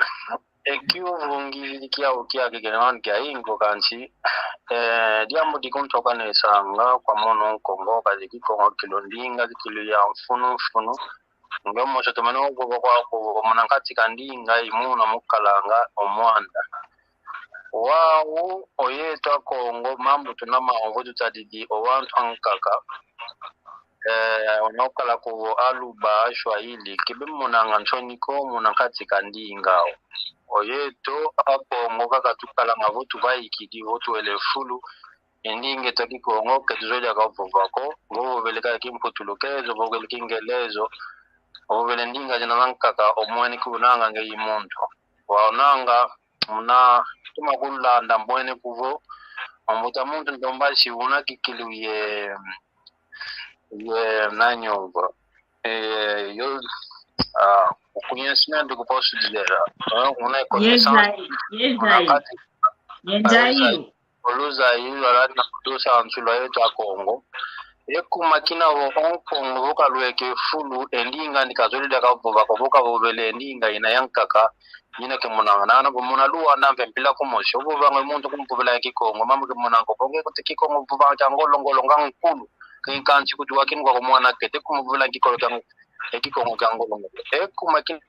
e kiuvu ngi kiau kiaki kene wan kia ingo kansi, eh, diambu dikuntokanesanga kwa mono Nkongo, kadi Kikongo kilu ndinga, kikilu ya mfunu mfunu. Nge mosi tumene kuvova kwaku, muna nkati ka ndinga i muna mukalanga o mwanda. Wau, oyeto Akongo, mambu tuna mau vo tutadidi o wantu ankaka. Eh, una ukala ku Aluba, Swahili, kibe monanga nsoni ko muna nkati ka ndinga o. Oyeto Akongo kaka tukalanga vo tuvaikidi, vo tuwele fulu. E ndinga eto a Kikongo ke tuzolele kavova ko, vo vovele ka Kimputulukezo, vovele Kingelezo, vovele ndinga zina zankaka, omwene kunanga nge i muntu. Waonanga, muna tuma kulanda mwene kuvo, mbuta muntu Ndombasi una kikilu ye, ye nanyongo. Eh, yo, ah, o conhecimento que posso dizer, ah, una connaissance, una kati, ye Zaïre. Oluzayilu alali na kutusa antu lwa yeto Akongo. Ekuma kina vo o Nkongo vo kalweke fulu, e ndinga andi kazolele kavova ko, vo kavovele e ndinga ina yankaka, ina kimonanga. Nana vo muna Luanda mpe mpila kumosi, ovovanga muntu kumpovela Kikongo, mama kimonanga ko, vo nge kuti Kikongo vovanga kia ngolo ngolo nga nkulu, kinkansi kuti wakinu kwa kumwana kete kumpovela Kikongo kia, e Kikongo kia ngolo ngolo. Ekuma kina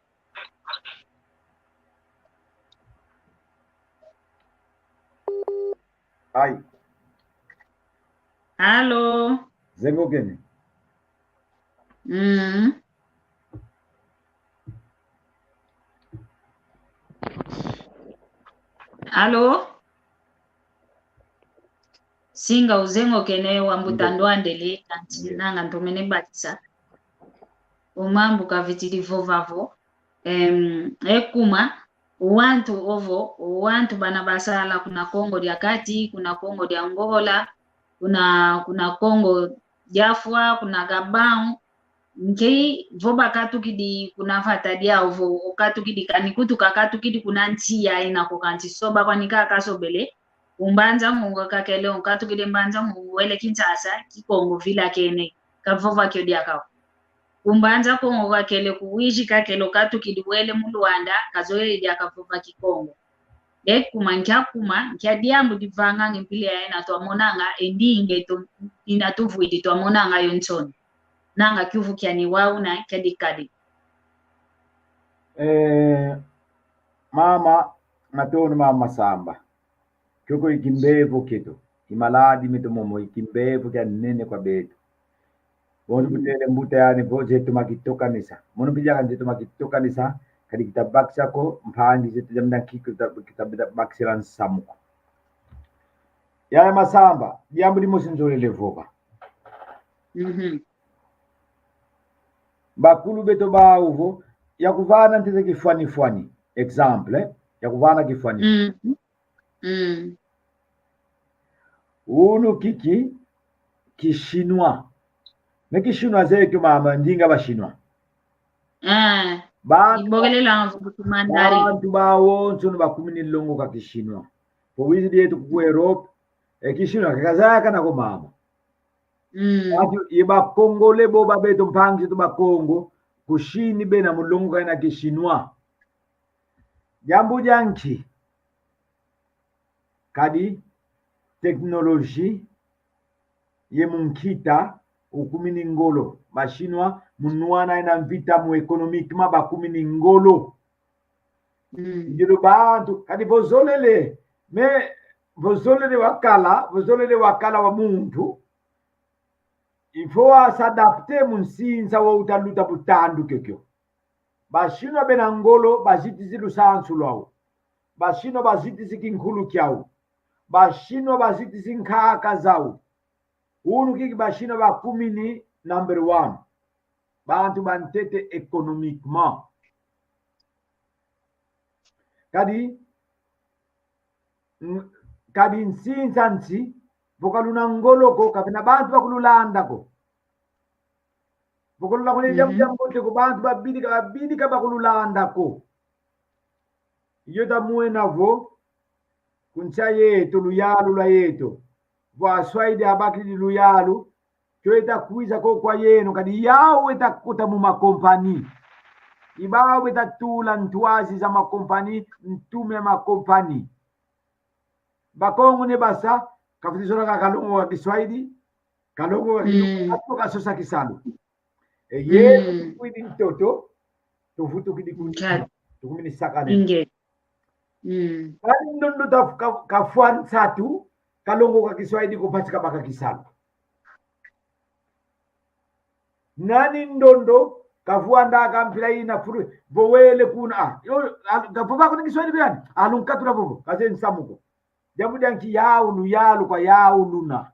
Ai. Alo. Zengokene. Mm. Alo. Singa uzengokene wambuta ndwandele, kansi nanga ntomene bakisa. O mambu kavitidi vova vo. Em, ekuma, o wantu ovo, o wantu bana basala kuna Kongo dia Kati, kuna Kongo dia Angola, kuna, kuna Kongo dia Fwa, kuna Gabão, nki vo bakatukidi kuna vata diau vo, okatukidi kani kutu kakatukidi kuna nsi ya ina ko kansi soba kwani kakasobele, ku Mbanza Ngungu kakele, okatukidi Mbanza Ngungu wele Kinshasa, Kikongo vilakene, kavova kio diaka ko. Ku Mbanza Kongo kakele, ku Uíge kakele, okatukidi wele mu Luanda, kazolele diaka vova Kikongo. Ekuma nkia kuma, nkia diambu divanganga mpila ya ina twamonanga, e ndinga eto ina tuvwidi twamonanga yo nsoni. Nanga kiuvu kiani wau na kia dikadi. Eh, mama, matondo mama Masamba. Kiokio i kimbevo kieto. I maladi meto momo i kimbevo kia nene kwa beto. Bonso kutele mbuta yani vo zeto makitokanisa. Mono mpila kani zeto makitokanisa, kadi kitabakisa ko, mpangi zeto diambu dia nkiki kita, kitabakisila nsamu ko. Yaya Masamba, diambu dimosi nzolele vova. Mhm. Bakulu beto bau vo, yakuvana ntete kifwani fwani. Exemple, eh? Yakuvana kifwani. Mm. Mm. Unu kiki, ki chinois. Ne ki chinois zekio mama, ndinga ba chinois. Ah, bantu, ibokelela mvutu mandari. Bantu bawonso ni bakumini longoka ki chinois. Po wizidi yetu ku Europe, e ki chinois kakazayakana ko mama. Mm. Ati, ye ba Congolais bo ba beto mpangi zeto ba Kongo, ku Chine bena mu longoka ina ki chinois. Diambu dia nki? Kadi technologie ye mu nkita ukumini ngolo. Ba Chinois, mu nwana ena mvita mu économiquement, bakumini ngolo. Mm. Ngilo bantu, kadi vo zolele, mais vo zolele wakala, vo zolele wakala wa muntu, il faut a s'adapter mu nsinsa wa uta luta butandu kiokio. Ba Chinois bena ngolo, bazitisi lusansu lwau. Ba Chinois bazitisi kinkulu kiau. Ba Chinois bazitisi nkaka zau. Unu kiki ba Chinois bakumini number one. Bantu bantete économiquement. Kadi, mm, kadi nsinsa nsi, vo ka luna ngolo ko, ka vena bantu bakululanda ko. Vo ka luna kone diambu, mhm, diambote ko, bantu babidika, babidika bakululanda ko. Iyo tamwena vo, ku nsi a yeto, luyalu lwa yeto. Vo aswaidi abakidi luyalu, kio eta kwiza ko kwa yeno, kadi yau eta kota mu makompani. I bau beta tula ntwazi za makompani, ntume makompani. Bakongo ne basa, kafwete zola ka kalongoka kiswaidi, kalongoka ki-, mm, atu kasosa kisalu. E ye, mm, tukwidi ntoto, tuvutukidi ku-, tukumini sakane. Inge. Mm. Nani ndondo ta ka-, kafwa nsatu, kalongoka kiswaidi ko mpasi kabaka kisalu. Nani ndondo kavwandaka mpila ina fulu, vo wele kuna, ah, yo, al-, kavova kuna kiswaidi ko yani, alunkatula vovo, kaze nsamu ko. Diambu dia nki yau luyalu kwa yau luna.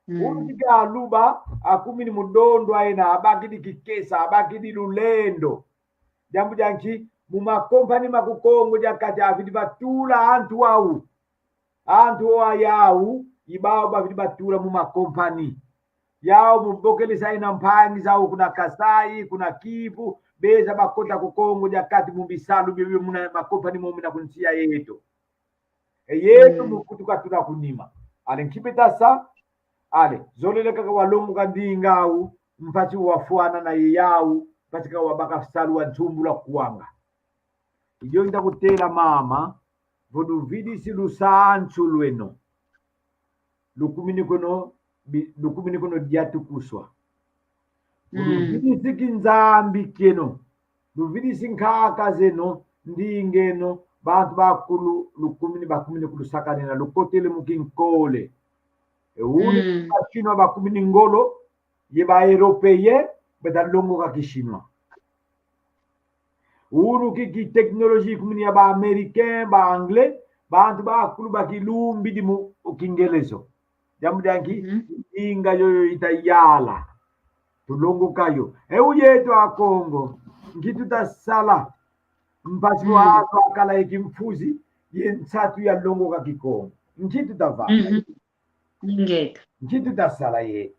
Mm. Unu kiki aluba, akumini mu dondo aina, abakidi kikesa, abakidi lulendo. Diambu dia nki, mu makompani ma ku Kongo dia Kati, afidi batula antu au. Antu au yau, i bau bafidi batula mu makompani. Yau mu bokelesa ina mpangi zau kuna Kasai, kuna Kivu, beza bakota ku Kongo dia Kati mu bisalu biobio muna makompani momo mina ku nsi a yeto. E yeto, mm, mu kutuka tuna ku nima. Ale nki beta sa, ale, zolele kaka walongoka ndinga au, mpasi wafwana na yau, mpasi kaka wabaka salu wa nsumbula kwanga. I dio nda kutela mama, vo luvidisi lusansu lweno. Lukumini kono, bi-, lukumini kono dia tukuswa. Mm. Luvidisi kinzambi kieno. Luvidisi nkaka zeno, ndinga eno, bantu bakulu, lukumini bakumini kulusakanina, lukotele mu kinkole. E unu, mm, ba Chinois bakumini ngolo, ye ba Européen, beta longoka ki Chinois. Unu kiki technologie kumini ya ba Américain, ba Anglais, bantu bakulu bakilumbidi mu Kingelezo. Diambu dia nki, mhm, ndinga yoyo ita yala. Tulongoka yo. E u yeto Akongo, nki tuta sala? Mpasi, mm, wa atu akala ye kimfuzi, ye nsatu yalongoka Kikongo. Nki tuta vanga? Mhm. Ingeta. Nki tuta sala ye?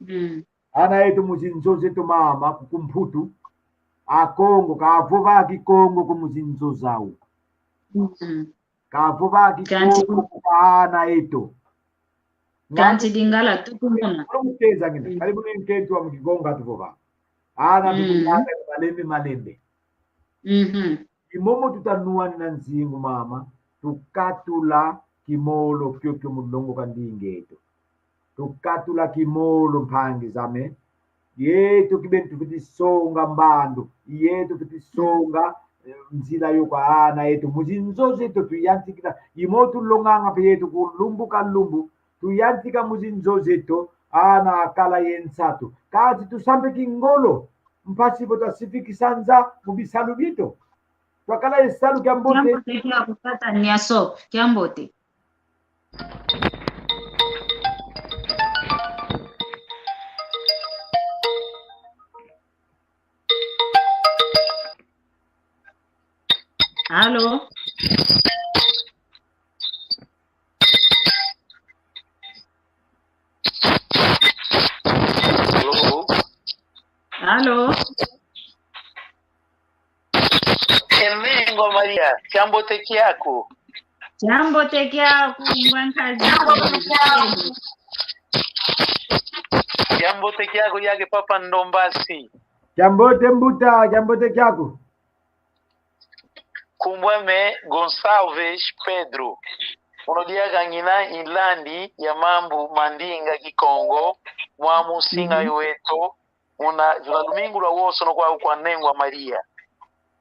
Mm. Ana eto mu zinzo zeto mama, kuku Mputu, Akongo, kavova Kikongo ko mu zinzo zau. Mm. Kavova Kikongo ko kwa ana eto. Kanti Lingala tukumona. Muteza ngina. Mm. Kali muna nkento wa mu Kikongo tuvova. Ana, mm, tukumona malembe, malembe. Mhm. I momo tuta nwanina nzingu mama, tukatula kimolo kiokio mu longoka ndinga eto. Tukatula kimolo mpangi zame. Yeto kibeni tufiti songa mbandu. Yeto tufiti songa, eh, nzila yo kwa ana eto. Mu zinzo zeto tuyantikila. I momo tulonganga mpe yeto ku lumbu ka lumbu. Tuyantika mu zinzo zeto. Ana akala ye nsatu. Kansi tusambe kingolo. Mpasi vo twasifikisa nza mu bisalu bieto. Twakala ye salu, kiambote. Kiambote kiaku tata Niaso, kiambote. Alo? Alo? Alo? Emengo Maria, kiambote kiaku. Kiambote kiaku, ngwa nkazi. Kiambote kiaku, yake papa Ndombasi. Kiambote mbuta, kiambote kiaku. Nkumbu ame Gonçalves Pedro. Mono diaka ngina inlandi ya mambu ma ndinga Kikongo mwa musinga weto, muna zula lumingu lwa wosono kwa, kwa Nengwa Maria.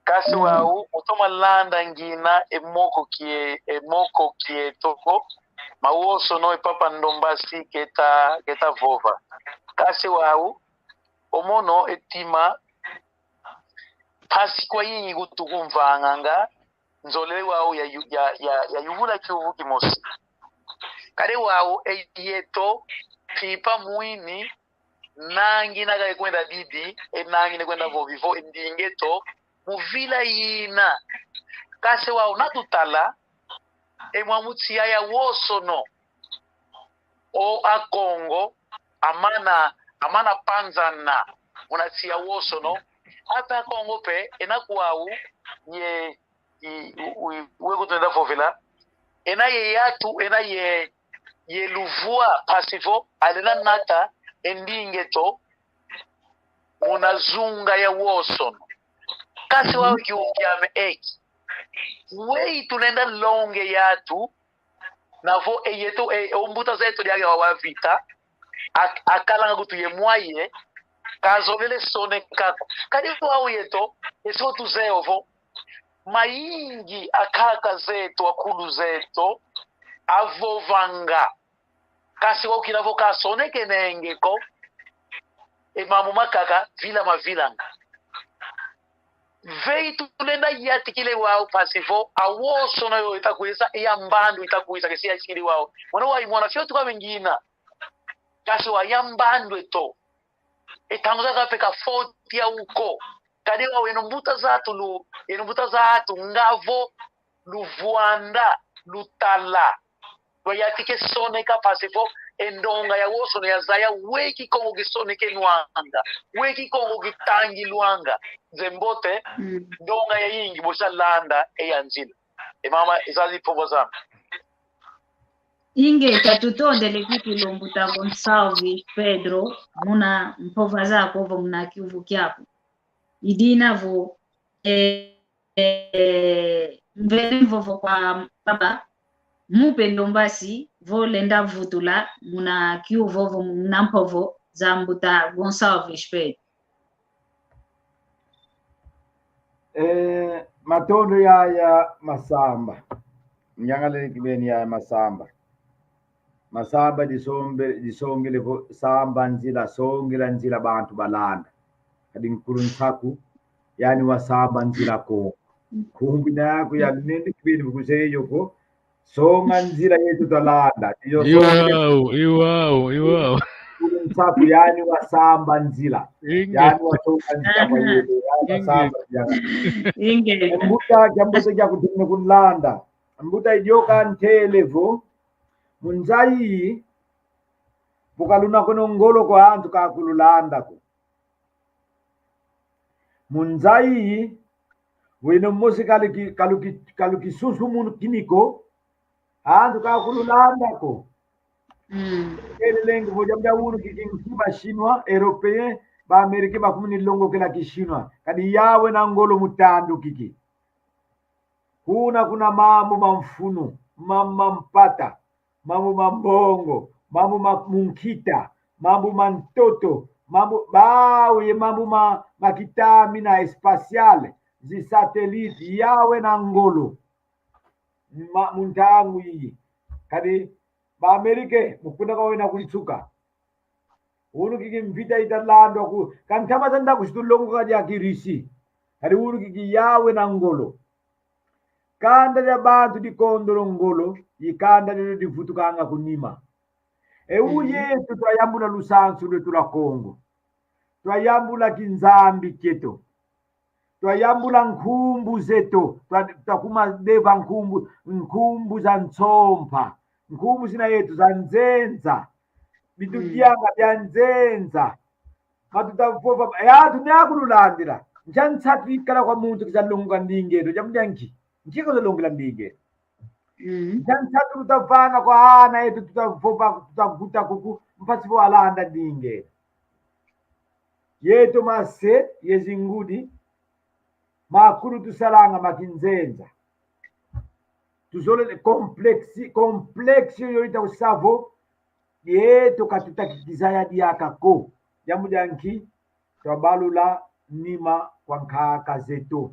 Kasi wau, utoma landa ngina e moko kie-, e moko kieto ko, mawosono e Papa Ndombasi keta, keta vova. Kasi wau, o mono e tima, mpasi kwayingi kutu kumvanganga, nzolele wau ya yu-, ya, ya, ya yuvula kiuvu kimosi. Kadi wau, e yeto, mpimpa mwini, nangina kaka kwenda bibi, e nangina kwenda vovi vo, e ndinga eto, mu vila yina. Kasi wau natutala, e mwa mutsiya ya wosono. O Akongo, amana, amana panzana, muna tsiya wosono. Ata Akongo pe, ena kwau, ye, i, u, u, we kutwenda vovela. Ena ye yatu, ena ye, ye luvwa, mpasi vo, alenda nata, e ndinga eto, muna zunga ya wosono. Kasi wau kiuvu kiame eki. Weyi tulenda longa e yatu, na vo e yeto, e, o mbuta zeto diaka wa, wa vita, ak-, akalanga kutu ye mwaye, kazolele soneka ko. Kadi wau yeto, esi o tuzeye ovo, mayingi akaka zeto, akulu zeto, avovanga. Kasi wau kina vo kasonekenenge ko, e mambu makaka vila mavilanga. Veyi tulenda yantikila wau mpasi vo, a wosono yo ita kwiza, e ya mbandu ita kwiza, kesi yantikila wau. Mwana wau, mwana fio tuka mengina. Kasi wau ya mbandu eto. E ntangu zakaka pe ka foti yau ko. Kadi wau eno mbuta zatu lu-, eno mbuta zatu nga vo luvwanda, lutala. Lwayantika soneka mpasi vo, e ndonga ya wosono yazaya, we Kikongo kisonekenwanga, we Kikongo kitangilwanga. Nzeye mbote, ndonga yayingi bosi landa e ya nzila. E mama, e zazi mpova zame. Ingeta, tutondele kikulu mbuta Gonçalves Pedro, muna mpova zako vo muna kiuvu kiako. I dina vo, eh, eh, mvene mvovo kwa baba, mupe Ndombasi, vo lenda vutula, muna kiuvu vo muna mpovo za mbuta Gonçalves Pedro. Eh, matondo yaya Masamba. Nyangalele kibeni yaya Masamba. Masamba disombe-, disongele vo samba nzila, songela nzila bantu balanda. Kadi nkulu Nsaku, yani wasamba nzila ko. Nkumbu ina yaku ya lunene kibeni vo kuzeye yo ko. Songa nzila yetu twalanda. Iyo songa. Iwau, iwau, iwau. Nkulu Nsaku, yani wasamba nzila. Inge. Yani wasonga nzila kwa yetu. Yani wasamba nzila. Inge. Mbuta, kiambote kia kutumine kunlanda. Mbuta idioka ntele vo. Mu nza iyi, vo kaluna kono ngolo ko antu kakululanda ko. Mu nza iyi, weno mosi kaluki-, kaluki-, kalukisusumunu kiniko, antu kakululanda ko. Mm. Kelelenge vo diambu dia unu kiki nki ba Chinois, Européen, ba Américain bakumini longokela ki Chinois. Kadi yawe na ngolo mu tandu kiki. Kuna kuna mambu ma mfunu, mambu ma mpata, mambu ma mbongo, mambu ma munkita, mambu ma ntoto, mambu, bawu ye mambu ma, ma kitamina espacial, zi satellite, yawe na ngolo. Ma, mu ntangu iyi. Kadi, ba Amerike, mu kuna kwa wena kunsuka. Unu kiki mvita ita landwa ku, ka ntama za nda kusitu longoka dia ki Russie. Kadi unu kiki yawe na ngolo. Kanda dia bantu dikondolo ngolo, i kanda diodio divutukanga ku nima. E u yetu twayambula lusansu lwetu lwa Kongo. Twayambula kinzambi kieto. Twayambula nkumbu zeto. Twa-, twakuma deva nkumbu, nkumbu za nsompa. Nkumbu zina yetu za nzenza. Bitu dianga bia nzenza. Matuta vova, e antu ni akululandila. Nkia nsatu ikala kwa muntu kiza longoka ndinga eto, diambu dia nki? Nki kiza longela ndinga eto? Mm. Nkia nsatu tutavana kwa ana eto, tutavova, tutavuta kuku, mpasi vo alanda ndinga eto. Yeto mase, ye zingudi, makulu tusalanga ma kinzenza. Tuzolele complexi, complexi yoyo ita kusa vo yeto ka tuta kizaya diaka ko. Diambu dia nki? Twabalula nima kwa nkaka zeto.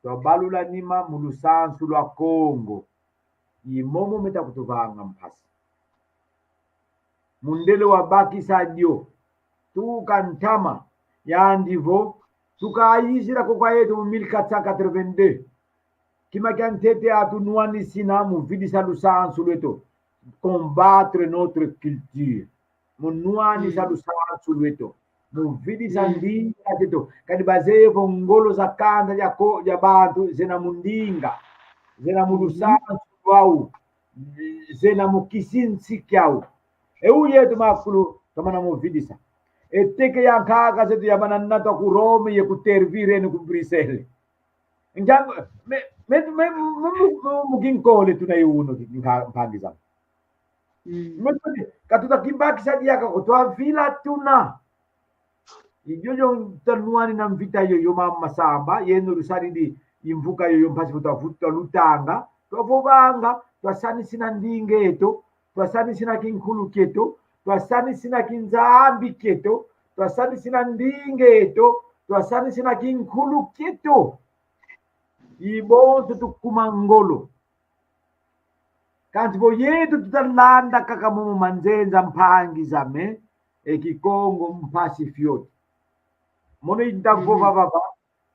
Twabalula nima mu lusansu lwa Kongo. I momo meta kutuvanga mpasi. Mundele wabakisa dio, tuka ntama, yandi vo, tukayizila ko kwa yeto mu mille quatre cent quatre-vingt-deux. Kima kia ntete atunwanisina mu vidisa lusansu lweto. Combattre notre culture. Mu nwanisa lusansu lweto. Mu vidisa ndinga zeto. Kadi bazeye vo ngolo za kanda dia ko, dia bantu, zena mu ndinga. Zena mu lusansu lwau. Zena mu kisinsi kiau. E u yeto makulu, twamana mu vidisa. E teke ya nkaka zeto yamana nata ku Rome ye ku Tervuren ku Bruxelles. Njangu, me, me, me, me, mu, mu, mu kinkole tuna ye unu, nka-, mpangi zame. Mm. Me, me, ka tuta kibakisa diaka ko twavila tuna. I diodio tanwani na mvita yoyo mama Masamba, yeno lusadidi i mvuka yoyo mpasi vo twavutu twalutanga, twavovanga, twasanisina ndinga eto, twasanisina kinkulu kieto, twasanisina kinzambi kieto, twasanisina ndinga eto, twasanisina kinkulu kieto. I bonso tukuma ngolo. Kansi vo yeto tutalanda kaka momo manzenza mpangi zame, e Kikongo mpasi fioti. Mono i nda vova vava,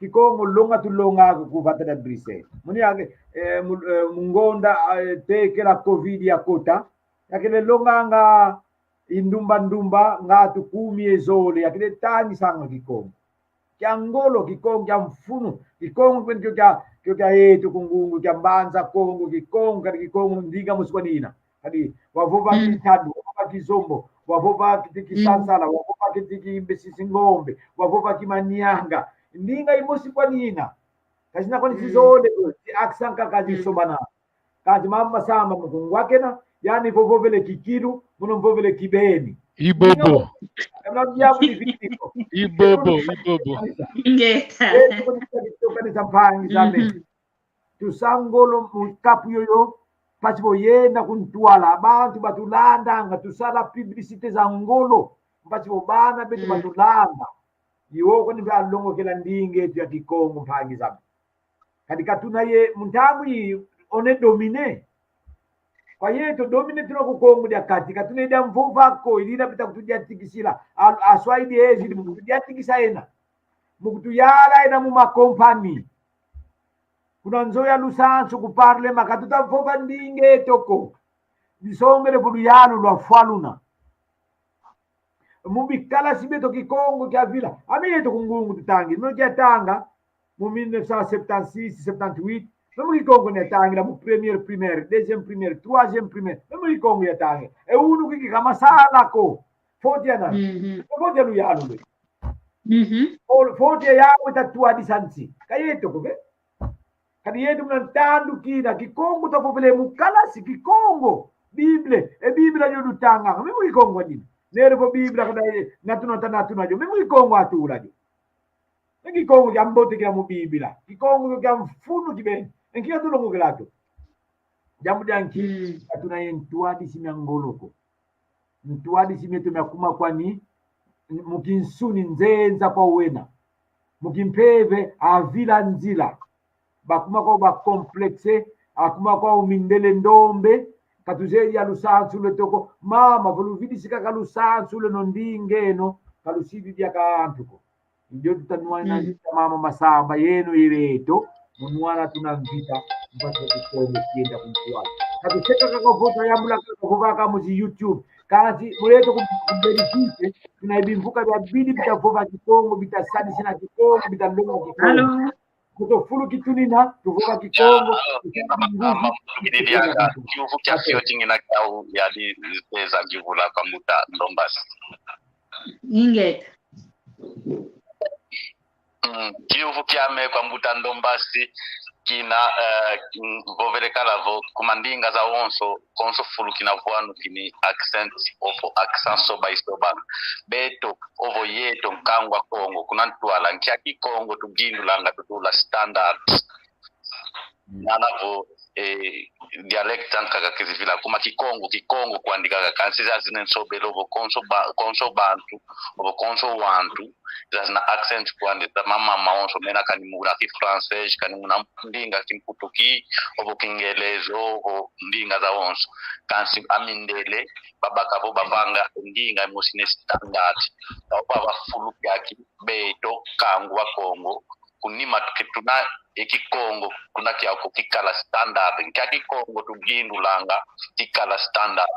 Kikongo longa tulonga ku vata dia Bruxelles. Mono yake, eh, mu, eh, mu ngonda, eh, tekela covid yakota, yakele longanga i ndumba ndumba, ngatu kumi ye zole, yakele tangisanga Kikongo. Kia ngolo, Kikongo kia mfunu, Kikongo kwenu kio kia, kio kia eto ku Ngungu, kia Mbanza Kongo, Kikongo, kadi Kikongo ndinga mosi kwanina. Kadi wavova Kintadu, wavova Kizombo, wavova kiti Kisansala, wavova kiti Kimbesi Ngombe, wavova Kimanianga. Ndinga imosi kwanina. Kazina kwani zizole, zi accent kaka zisobana. Kansi mama Masamba mu kungwakena, yani vo vovele Kikilu, mono mvovele Kibeni. Ibobo. Ema diabu ni vitiko. Ibobo, ibobo. Ingeta. Yesu kuni kutokani za mpangi zame. Tusa ngolo mu kapu yoyo, mpasi vo yenda ku ntwala, bantu batulandanga, tusala publicité za ngolo, mpasi vo bana beto batulanda. Iwo kuni balongokela ndinga eto ya Kikongo mpangi zame. Kadi ka tuna ye, mu ntangu yi, on est dominé. Kwa yeto dominé tuna ku Kongo dia Kati, ka tuna ye dia mvova ko, i dina bita kutudiatikisila, a, aswaidi ezidi, mu kutudiatikisa ena. Mu kutuyala ena mu makompani. Kuna nzo ya lusansu ku parlement, ka tuta vova ndinga eto ko. Disongele vo luyalu lwafwa luna. Mu bikalasi bieto Kikongo kiavila. Ami yeto ku Ngungu tutangi. Meno kiatanga mu mille neuf cent septante-six, septante-huit. Meno Kikongo niatangila mu première primaire, deuxième primaire, troisième primaire. Meno Kikongo yatangila. E unu kiki ka masala ko. Foti ya nani? Foti ya luyalu lwe. Foti ya yawe tatwadisa nsi. Ka yeto ko ke? Kadi yeto muna ntandu kina, Kikongo tavovele mu kalasi, Kikongo. Bible, e Bible yo lutanganga, memu Kikongo dina. Nere vo Bible kada ye, natuna ta natuna jo, memu Kikongo atula jo. Ne Kikongo kia mbote kila mu Bible. Kikongo kia mfunu kibeni. Enki katulongokela to. Diambu dia nki, ka tuna ye ntwadisi mia ngolo ko. Ntwadisi mieto miakuma kwani, mu kinsuni nzenza kwa wena. Mu kimpeve avila nzila. Bakuma kwau ba complexé, akuma kwau mindele ndombe, ka tuzeye dia lusansu lwe to ko, mama, vo luvidisi kaka lusansu lwe no ndinga eno, ka lusidi diaka antu ko. Ndio tutanwana mama Masamba yeno ileto, munwana tuna mvita, mpasi Kikongo kienda ku ntwala. Ka tuseka kaka vo twayambula kaka vo vaka mu zi YouTube. Kansi, muleto ku, ku Belgique, tuna ibimvuka biabidi bitavova Kikongo, bitasanisina Kikongo, bitalonga Kikongo. Kuto fulu kitunina, tuvova Kikongo, kidi diaka, kiuvu kia fioti ngina kiau yadi peza kivula kwa mbuta Ndombasi. Ingeta. Mm, kiuvu kiame kwa mbuta Ndombasi, kina, eh, mm, vovele kala vo, ku mandinga zawonso, konso fulu kina vwanu kini accent, ovo accent soba isoba. Beto, ovo yeto, nkangu a Kongo, kuna ntwala, nkia Kikongo tugindulanga tutula standard. Nana vo, eh, dialect zankaka kizivila kuma Kikongo, Kikongo kwandi kaka, kansi zazina nsobele ovo konso ba-, konso bantu, ovo konso wantu, zazina accent kwandi za mama mawonso, mena kani muna Kifrançais, kani muna ndinga Kimputu ki, ovo Kingeleza, ovo ndinga zawonso. Kansi amindele, babaka vo bavanga ndinga imosi ne standard. Ovo bavafulu kiaki, beto, kangu wa Kongo, kunima tuke tuna e Kikongo, tuna kiau kikala standard. Nkia Kikongo tugindulanga kikala standard.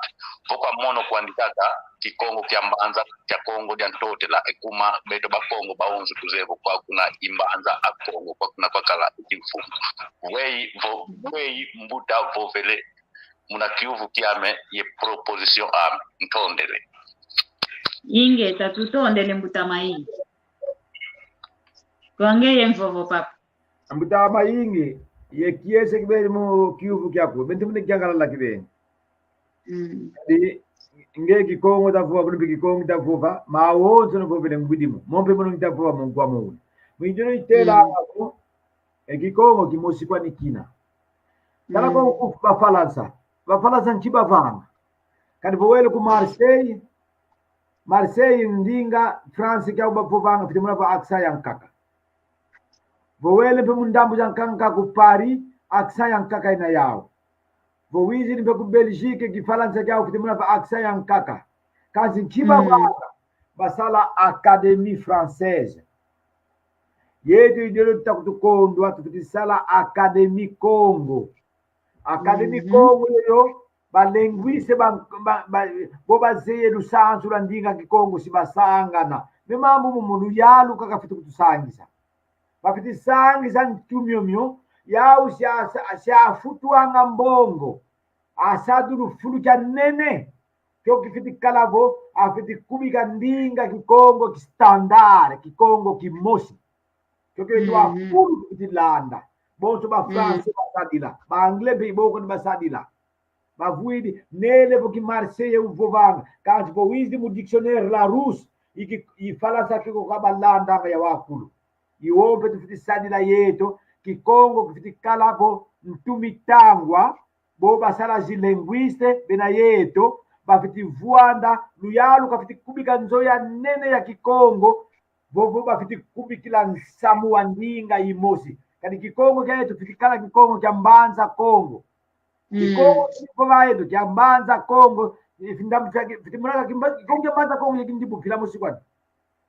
Vo kwa mono kwandi kaka, Kikongo kia mbanza, kia Kongo dia Ntotela, e kuma beto Bakongo bawonso tuzeye vo kwa kuna i mbanza a Kongo, kwa kuna kwakala i kimfumu. Weyi vo, weyi mbuta vovele muna kiuvu kiame ye proposition ame, ntondele. Ingeta, tutondele mbuta Mayingi. Kwa ngeye mvovo, papa. Mbuta Mayingi, ye kiese kibeni mu kiuvu kiaku, bento mune kiangalala kibeni. Mm. Di, nge Kikongo tavova, kuno mpe Kikongo tavova, mawonso no vovele ngwidi mo. Mo mpe mono ngitavova mo nkwa mo. Mu idiono itela ako, e Kikongo kimosi kwani kina. Tala ko ku Bafalansa. Bafalansa nki bavanga. Kadi vo wele ku Marseille, Marseille ndinga France kiau bavovanga, fite mona vo accent yankaka. Vo wele mpe mu ndambu zankaka ku Paris, accent yankaka ina yau. Vo wizidi mpe ku Belgique, Kifalansa kiau fite mona vo accent yankaka. Kansi nki bavanga, basala Académie Française. Yeto idiono tuta kutukondwa, tufiti sala Académie Kongo. Académie Kongo yoyo, ba linguiste ba, ba, ba, vo bazeye lusansu lwa ndinga Kikongo si basangana. Me mambu momo luyalu kaka fiti kutusangisa. Bafiti sangisa ntu miomio, yau sia, sia, siafutwanga mbongo. Asadulu fulu kia nene. Kio kifiti kala vo, afiti kubika ndinga Kikongo ki standard, Kikongo kimosi. Kio kio eto afulu kifiti landa. Bonso ba Français basadila. Ba Anglais mpe iboko ni basadila. Bavwidi, nele vo ki Marseille uvovanga. Kansi vo wizidi mu dictionnaire Larousse, i ki, i Falansa kiko kabalandanga ya wakulu. Iwo mpe tufiti sadila yeto, Kikongo kifiti kala vo ntu mitangwa, bo basala zi linguiste, bena yeto, bafiti vwanda, luyalu kafiti kubika nzo ya nene ya Kikongo, vovo bafiti kubikila nsamu wa ndinga imosi. Kadi Kikongo kia yeto fiti kala Kikongo kia Mbanza Kongo. Kikongo kivova yeto kia Mbanza Kongo, ifi ndambu fia ki-, fiti mona ka Kimba-, Kikongo kia Mbanza Kongo ye kindibukila mosi kwani.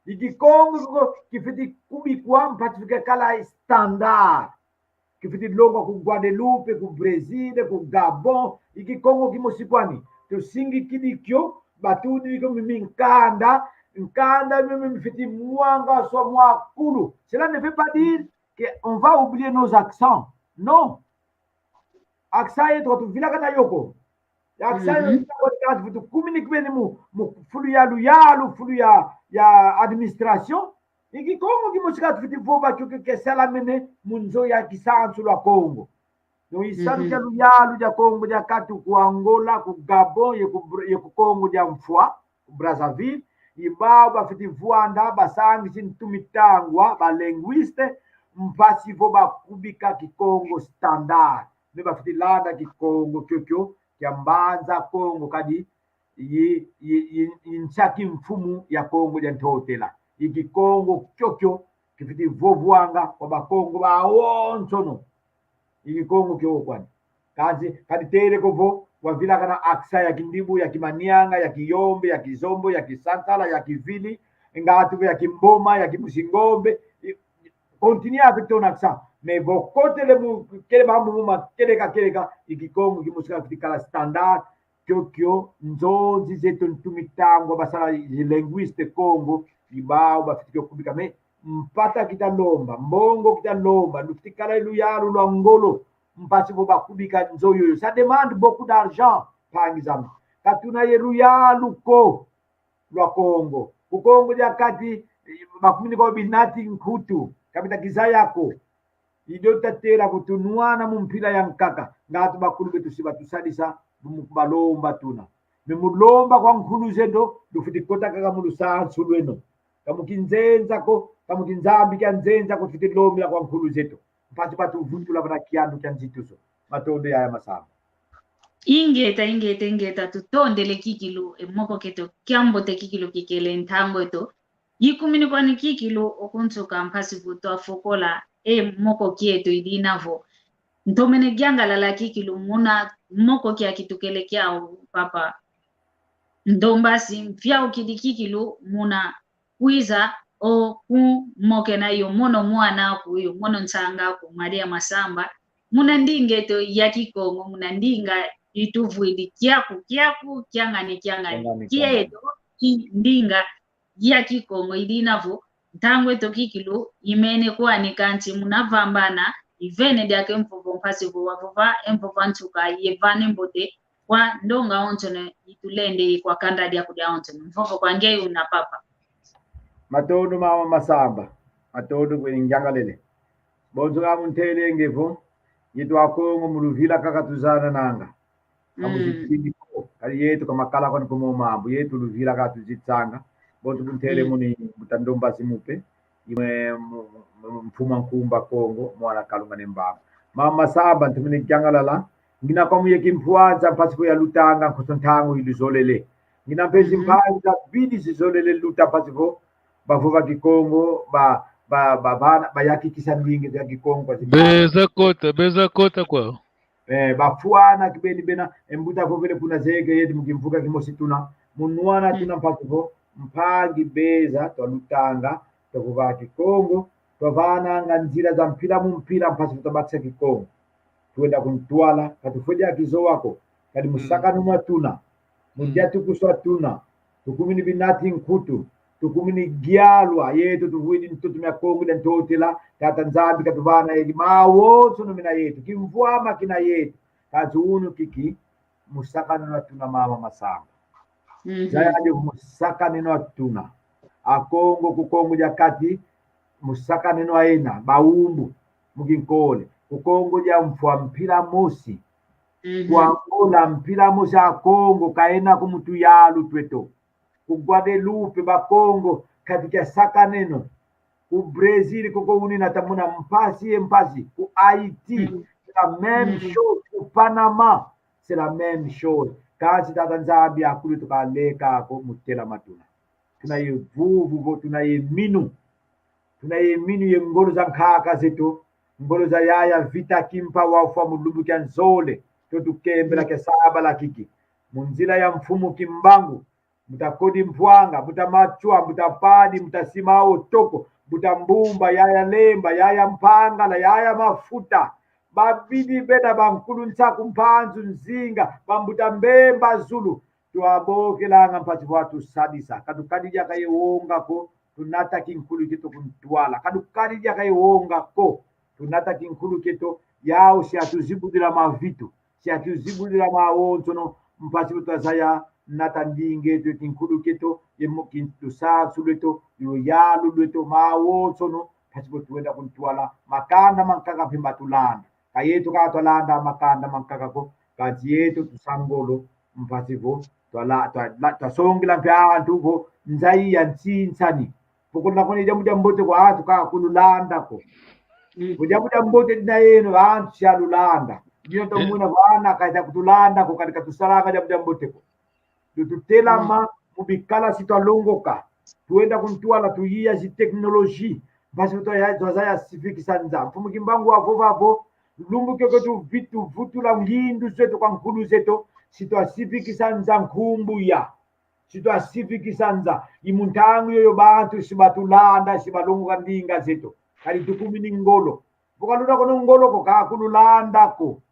I Kikongo kiko kifiti kubikwa mpasi fika kala standard. Kifiti longwa ku Guadeloupe, ku Brésil, ku Gabon, i Kikongo kimosi kwani. Tusingikidi kio, batudidi kio mimi nkanda, nkanda mimi mfiti mwangaswa mwakulu. Cela ne veut pas dire que on va oublier nos accents. Non. Accent yeto tuvilakana yo ko. Accent yeto tuvilakana, tufutu communiquer beni mu, mu fulu ya luyalu, fulu ya, ya administration. I Kikongo kimosi ka tufiti vova kio ke, ke salamene mu nzo ya kisansu lwa Kongo. Donc, i salu kia luyalu dia Kongo dia kati ku Angola, ku Gabon, ye ku Br-, ye ku Kongo dia Mfwa, ku Brazzaville, i bau bafiti vwanda, basangisi ntu mitangwa, ba linguiste, mpasi vo bakubika Kikongo standard. Mais bafiti landa Kikongo kiokio, kia Mbanza Kongo kadi, i, i, i, i nsi a kimfumu ya Kongo dia Ntotela. I Kikongo kiokio kifiti vovwanga kwa Bakongo bawonsono. I Kikongo kio kwani. Kansi, kadi tele ko vo, wavilakana accent ya Kindibu, ya Kimanianga, ya Kiyombe, ya Kizombo, ya Kisankala, ya Kivili, ngatu ya Kimboma, ya Kimusingombe, i, continue avec ton accent. Mais vo kotele mu, kele mambu mu ma, keleka, keleka, i Kikongo kimosi ka fiti kala standard, kiokio, nzonzi zeto ntu mitangwa basala i linguiste Kongo, i bau bafiti kio kubika, mais mpata kita lomba, mbongo kita lomba, lufiti kala luyalu lwa ngolo, mpasi vo bakubika nzo yoyo. Ça demande beaucoup d'argent, mpangi zame. Ka tuna ye luyalu ko lwa Kongo. Ku Kongo dia Kati, eh, bakuminika binati nkutu, ka bita kizaya ko. I dio tatela kutunwana mu mpila ya nkaka, ngatu bakulu beto si batusadisa, mu kubalomba tuna. Mais mu lomba kwa nkulu zeto, lufiti kota kaka mu lusansu lweno. Ka mu kinzenza ko, ka mu kinzambi kia nzenza ko, tufiti lombila kwa nkulu zeto. Mpasi batuvutula vana kiandu kia nzitusu. Matondo yaya Masamba. Ingeta, ingeta, ingeta, tutondele kikilu, e moko kieto kiambote kikilu kikele ntangu eto. Ikumini kwani kikilu okunsuka mpasi vo twafokola e moko kieto idina vo ntomene yangalala kikilu muna moko kia kitukele kiau, papa. Ndombasi mfiaukidi kikilu muna kwiza okumokena yo mono mwana aku, yo mono nsanga aku, Maria Masamba. Muna ndinga eto ya Kikongo, muna ndinga ituvwidi kiaku, kiaku, kiangani, kiangani. Kiangani, kiangani. Kieto, i ndinga ya Kikongo, idina vo, ntangu eto kikilu, imene kwani kansi muna vambana, ivene diaka e mvovo mpasi vo wavova, e mvovo a nsuka, yevana e mbote, kwa ndonga onsono itulende i kwa kanda diaku dia onsono. Mvovo kwa nge una papa. Matondo mama Masamba. Matondo kwe ngiangalele. Bonso nga muntelenge vo, yetu Akongo mu luvila kaka tuzanananga. Ka muzitini ko, kadi yetu ka makala kwani ko mo mambu, yetu luvila ka tuzitsanga. Bonso buntele muni mbuta Ndombasi Mupe, imwe mu-, mu-, mfumu a Nkumbu a Kongo, mwana Kalunga Ne Mbamba. Mama Masamba, ntumini kiangalala, ngina kwa muye kimpwanza mpasi ko yalutanga nkoso ntangu iluzolele. Ngina mpe zimpangi zabidi zizolele luta mpasi vo bavova Kikongo, ba, ba, ba, bana, bayakikisa ndinga ya Kikongo kwa zimpangi. Beza kota, beza kota kwa. Eh, bafwana kibeni bena, e mbuta vovele kuna zeke yeti mu kimvuka kimosi tuna, mu nwana tuna mpasi vo, mpangi beza, twalutanga, twavova Kikongo, twavananga nzila za mpila mu mpila mpasi vo twabakisa Kikongo. Twenda ku ntwala, ka tufwedi kizowa ko, kadi musakaneno tuna, mu diatukuso tuna, tukumini binati nkutu, tukumini gialwa, yeto tuvwidi ntoto mia Kongo dia Ntotela, Tata Nzambi katuvana yedi, mawonsono mena yeto, kimvwama kina yeto, kansi unu kiki, musakaneno tuna mama Masamba. Zaya dio musakaneno tuna. Akongo ku Kongo dia Kati, musakaneno ena, bawumbu, mu kinkole. Ku Kongo dia Mfwa mpila mosi. Ku Angola mpila mosi Akongo, kaena ko mu tuyalu tweto. Ku Guadeloupe, Bakongo, kati kia sakaneno. Ku Brésil, koko unina tamuna mpasi ye mpasi. Ku Haïti, c'est la même chose. Ku Panama, c'est la même chose. Kansi Tata Nzambi akulu tukaleka ko mu telama tuna. Tuna ye vuvu vo, tuna ye minu. Tuna ye minu ye ngolo za nkaka zeto. Ngolo za yaya Vita Kimpa wafwa mu lumbu kia nzole. To tukembela kia sabala kiki. Mu nzila ya mfumu Kimbangu. Mbuta Kodi Mpwanga, mbuta Matswa, mbuta Padi, mbuta Simao Toko, mbuta Mbumba, yaya Lemba, yaya Mpangala, yaya Mafuta. Babidi bena bankulu Nsaku, Mpanzu, Nzinga, bambuta Mbemba Zulu. Twabokelanga mpasi vo watusadisa. Ka tukadi diaka ye wonga ko, tunata kinkulu kieto ku ntwala. Ka tukadi diaka ye wonga ko, tunata kinkulu kieto, yau si atuzibudila mavitu. Si atuzibudila mawonsono, mpasi vo twazaya nata ndinga eto, kinkulu kieto, ye mo-, kin-, lusansu lweto, luyalu lweto, mawonsono, mpasi vo twenda ku ntwala, makanda mankaka mpe matulanda. Ka yeto kaka twalanda makanda mankaka ko, kansi yeto tusa ngolo, mpasi vo twala-, twala-, twasongela mpe antu vo nza iya nsinsani. Pokolo na kone diambu diambote ko, antu ka kululanda ko. Mm. Vo diambu diambote dina yeno, antu si alulanda. Dina tomwina vana kaita kutulanda ko, kadi katusalanga diambu diambote ko. Tutelama mu bikala si twalongoka. Twenda ku ntwala tuyiya zi technologie. Mpasi twaya-, twazaya sifikisa nza. Mfumu Kimbangu wavova vo, lumbu kiokio tuvitu-, vutula ngindu zeto kwa nkulu zeto, si twasifikisa nza nkumbu ya. Si twasifikisa nza, i mu ntangu yoyo bantu si batulanda, si balongoka ndinga zeto. Kadi tukumini ngolo. Vo kaluna kono ngolo ko, ka kululanda ko.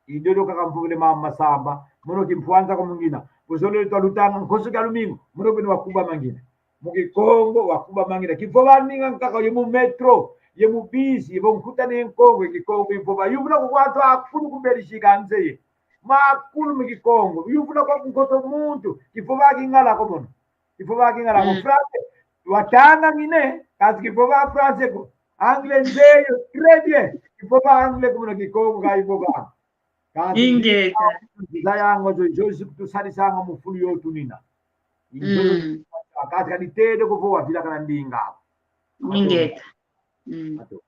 I diodio kaka mvovele mama Masamba, mono kimpwanza ko mungina. Buzolele twalutanga nkoso kia lumingu, mono beno wakuba mangina. Mu Kikongo wakuba mangina. Kivova ndinga nkaka ye mu metro, ye mu bisi, ye vo nkutana ye Nkongo, ye Kikongo ivova. Yuvula ko kwa antu akulu ku Belgique anzeye. Makulu mu Kikongo. Yuvula kwa nkoso muntu. Kivova Kingala ko mono. Kivova Kingala ko. Mm. Français. Watanga ngine, kansi kivova français ko. Anglais nzeyo, très bien. Kivova anglais ko mono Kikongo ka ivova. Kansi ingeta. Za yango zo, zo zikutusadisanga mu fulu yo tunina. Inzo zo, mm, kansi ka ditede ko vo wavila kana ndinga. Ingeta. Mm. Ato.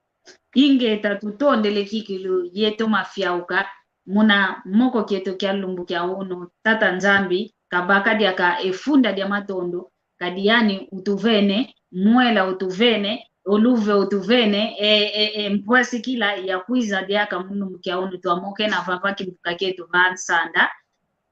Ingeta, tutondele kikilu yeto mafiauka muna moko kieto kia lumbu kia unu. Tata Nzambi kabaka diaka e funda dia matondo, kadi yani utuvene, mwela utuvene, oluve utuvene, e, e, e, mpwasikila ya kwiza diaka mu lumbu kia unu. Twamokena vava kimbuka kieto va nsanda.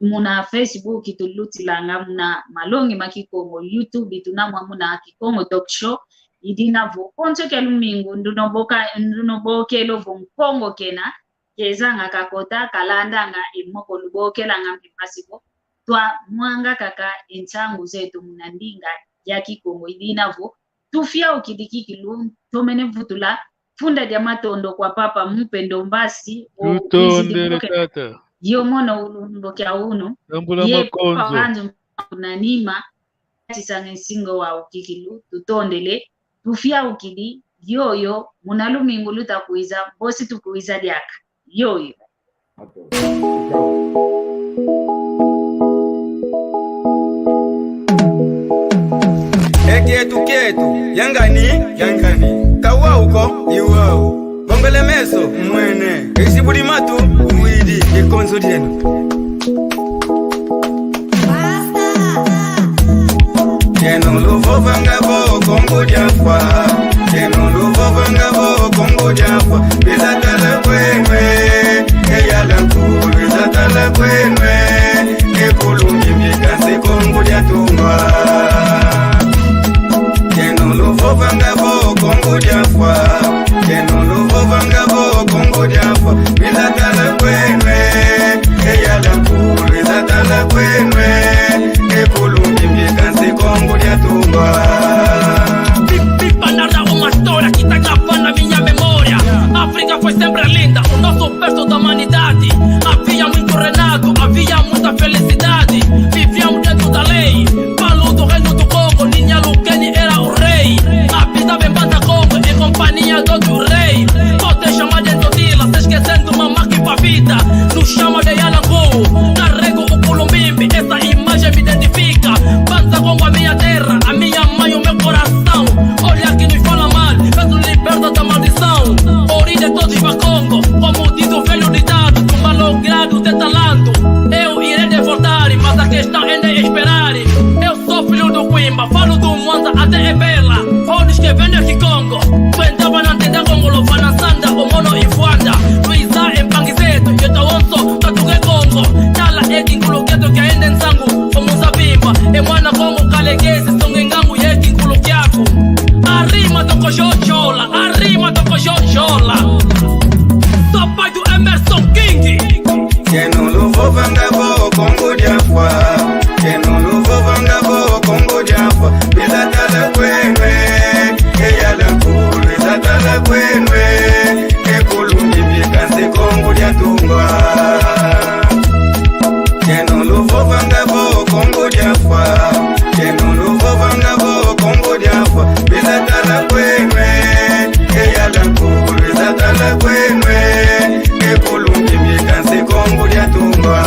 Muna Facebook tulutilanga muna malongi ma Kikongo, YouTube tunamwa muna Kikongo Talk Show. Idina vo konso kia lumingu ndunoboka, ndunobokelo vo Nkongo kena, kezanga kakota, kalandanga e moko lubokelanga mpe mpasi ko. Twamwanga kaka e nsangu zeto muna ndinga ya Kikongo. Idina vo tufiaukidi kikilu, tomene vutula funda dia matondo kwa Papa Mupendo Mbasi, o tutondele kwizidi boke tata. Yo mono ulumbo kia unu. Tambula ye makonzo. Papa wanzu na nima, tisanga nsingo wa ukikilu, tutondele, tufiaukidi, yoyo, muna lumingu luta kwiza, bosi tukwiza diaka. Yoyo. Ekietu kietu, yangani, yangani. Kawauko, iwau. Bongele meso, mwene. Isi budi matu, widi, ikonzo dieno. Dieno luvovanga vo Kongo dia Mfwa. Dieno luvovanga vo Kongo dia Mfwa. Biza tala kwenwe, eyala nkulu, biza tala kwenwe. Ekulu mimbi kansi Kongo dia Tungwa. Dieno luvovanga vo Kongo dia Mfwa. Dieno luvovanga vo Kongo dia Mfwa. Biza tala kwenwe, eyala nkulu, biza tala kwenwe. Ekulu mimbi kansi Kongo dia Tungwa. Pi-, pipa narra uma história que tá gravando na minha memória. A África foi sempre linda, o nosso berço da humanidade. Havia muito renato, havia muita felicidade. Vivíamos dentro da lei. Falo do reino do Congo, Ninya Lukeni era o rei. Habitava em Banda Congo, em companhia do outro rei. Pode chamar de Ntotila, se esquecendo Mamaki Pavita. Nos chama de Yalangu, carrego o Kulumbimbi, essa imagem me identifica. Banda Congo, a minha terra, a minha mãe, o meu coração. Olha que nos fala mal, mas nos liberta da maldição. Origem de todos Bakongo, como diz o velho ditado, do malogrado de talanto. Eu irei de voltar, mas a questão ainda é esperar. Eu sou filho do Kwimba, falo do Mwanza até Ebela. Onde que vem aqui Congo? Aguentava na tenda Congo, lo fana sanda, o mono infwanda. Luiza em Pangizeto, eu tô onso, tá tu que Congo. Tala é que incluqueto que ainda em sangue, como Zabimba. E mwana Congo, calegese, são engango, é que incluqueaco. A rima do cojojola, a rima do cojojola. Sou pai do Emerson King. Keno luvovanga vo Kongo dia Mfwa. Keno luvovanga vo Kongo dia Mfwa. Biza tala kwenwe. Eyala nkulu, biza tala kwenwe. Ekulu mimbi kansi Kongo dia Tungwa. Keno luvovanga vo Kongo dia Mfwa. Keno luvovanga vo Kongo dia Mfwa. Biza tala kwenwe. Eyala nkulu, biza tala kwenwe. Ekulu mimbi kansi Kongo dia Tungwa.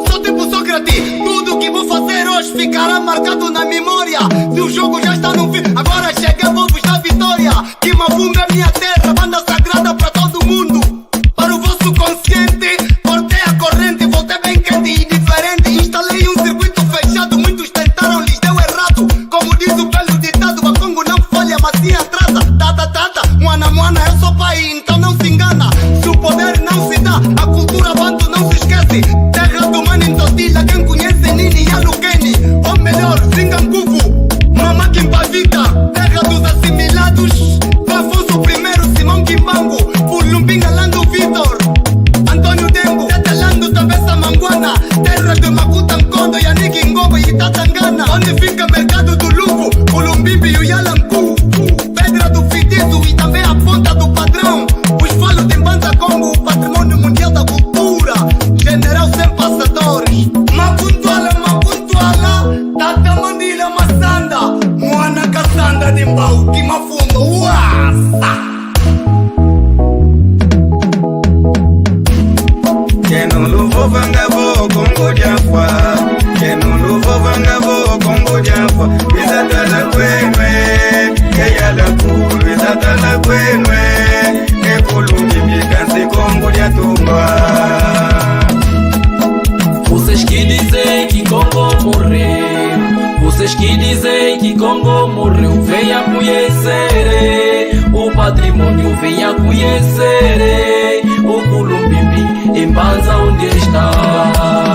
Sou tipo Sócrates, tudo que vou fazer hoje ficará marcado na memória. Se o jogo já está no fim, agora chega, vou vos dar vitória. Kimavunga é minha terra, banda sagrada pra todo mundo. Para o vosso consciente, cortei a corrente, voltei bem quente e diferente. Instalei um circuito fechado, muitos tentaram, lhes deu errado. Como diz o velho ditado, Bakongo não falha, mas sim atrasa. Tata, tata, mwana, mwana, eu sou pai, então não se engana. Se o poder não se dá, a cultura bantu não se esquece. Terra do Mani Ntotila, quem conhece Nini Yalukeni, ou melhor, Zingankuvu, Mama Kimpavita, terra dos assimilados, Afonso Primeiro, Simão Kimbangu, Kulumbinga, Lando Vitor, António Dengo, Tete Lando, também Samanguana, terra de Makuta Nkondo, Yannick Ngogo e Tata Ngana, onde fica Mercado do Luvo, Kulumbimbi e o Yalanku, Pedra do Fitiço e também a Ponta do Padrão. Vos falo de Mbanza Kongo, o património mundial da cultura, general sem passadores. Makuntuala, Makuntuala, Tata Mandila Masanda, Mwana Kasanda de Mbau, Kimafundo, Wasa. Keno luvovanga vo Kongo dia Mfwa. Keno luvovanga vo Kongo dia Mfwa. Biza tala kwenwe. Eyala nkulu, biza tala Venha conhecer o património, venha conhecer o Kulumbimbi em Mbanza onde está.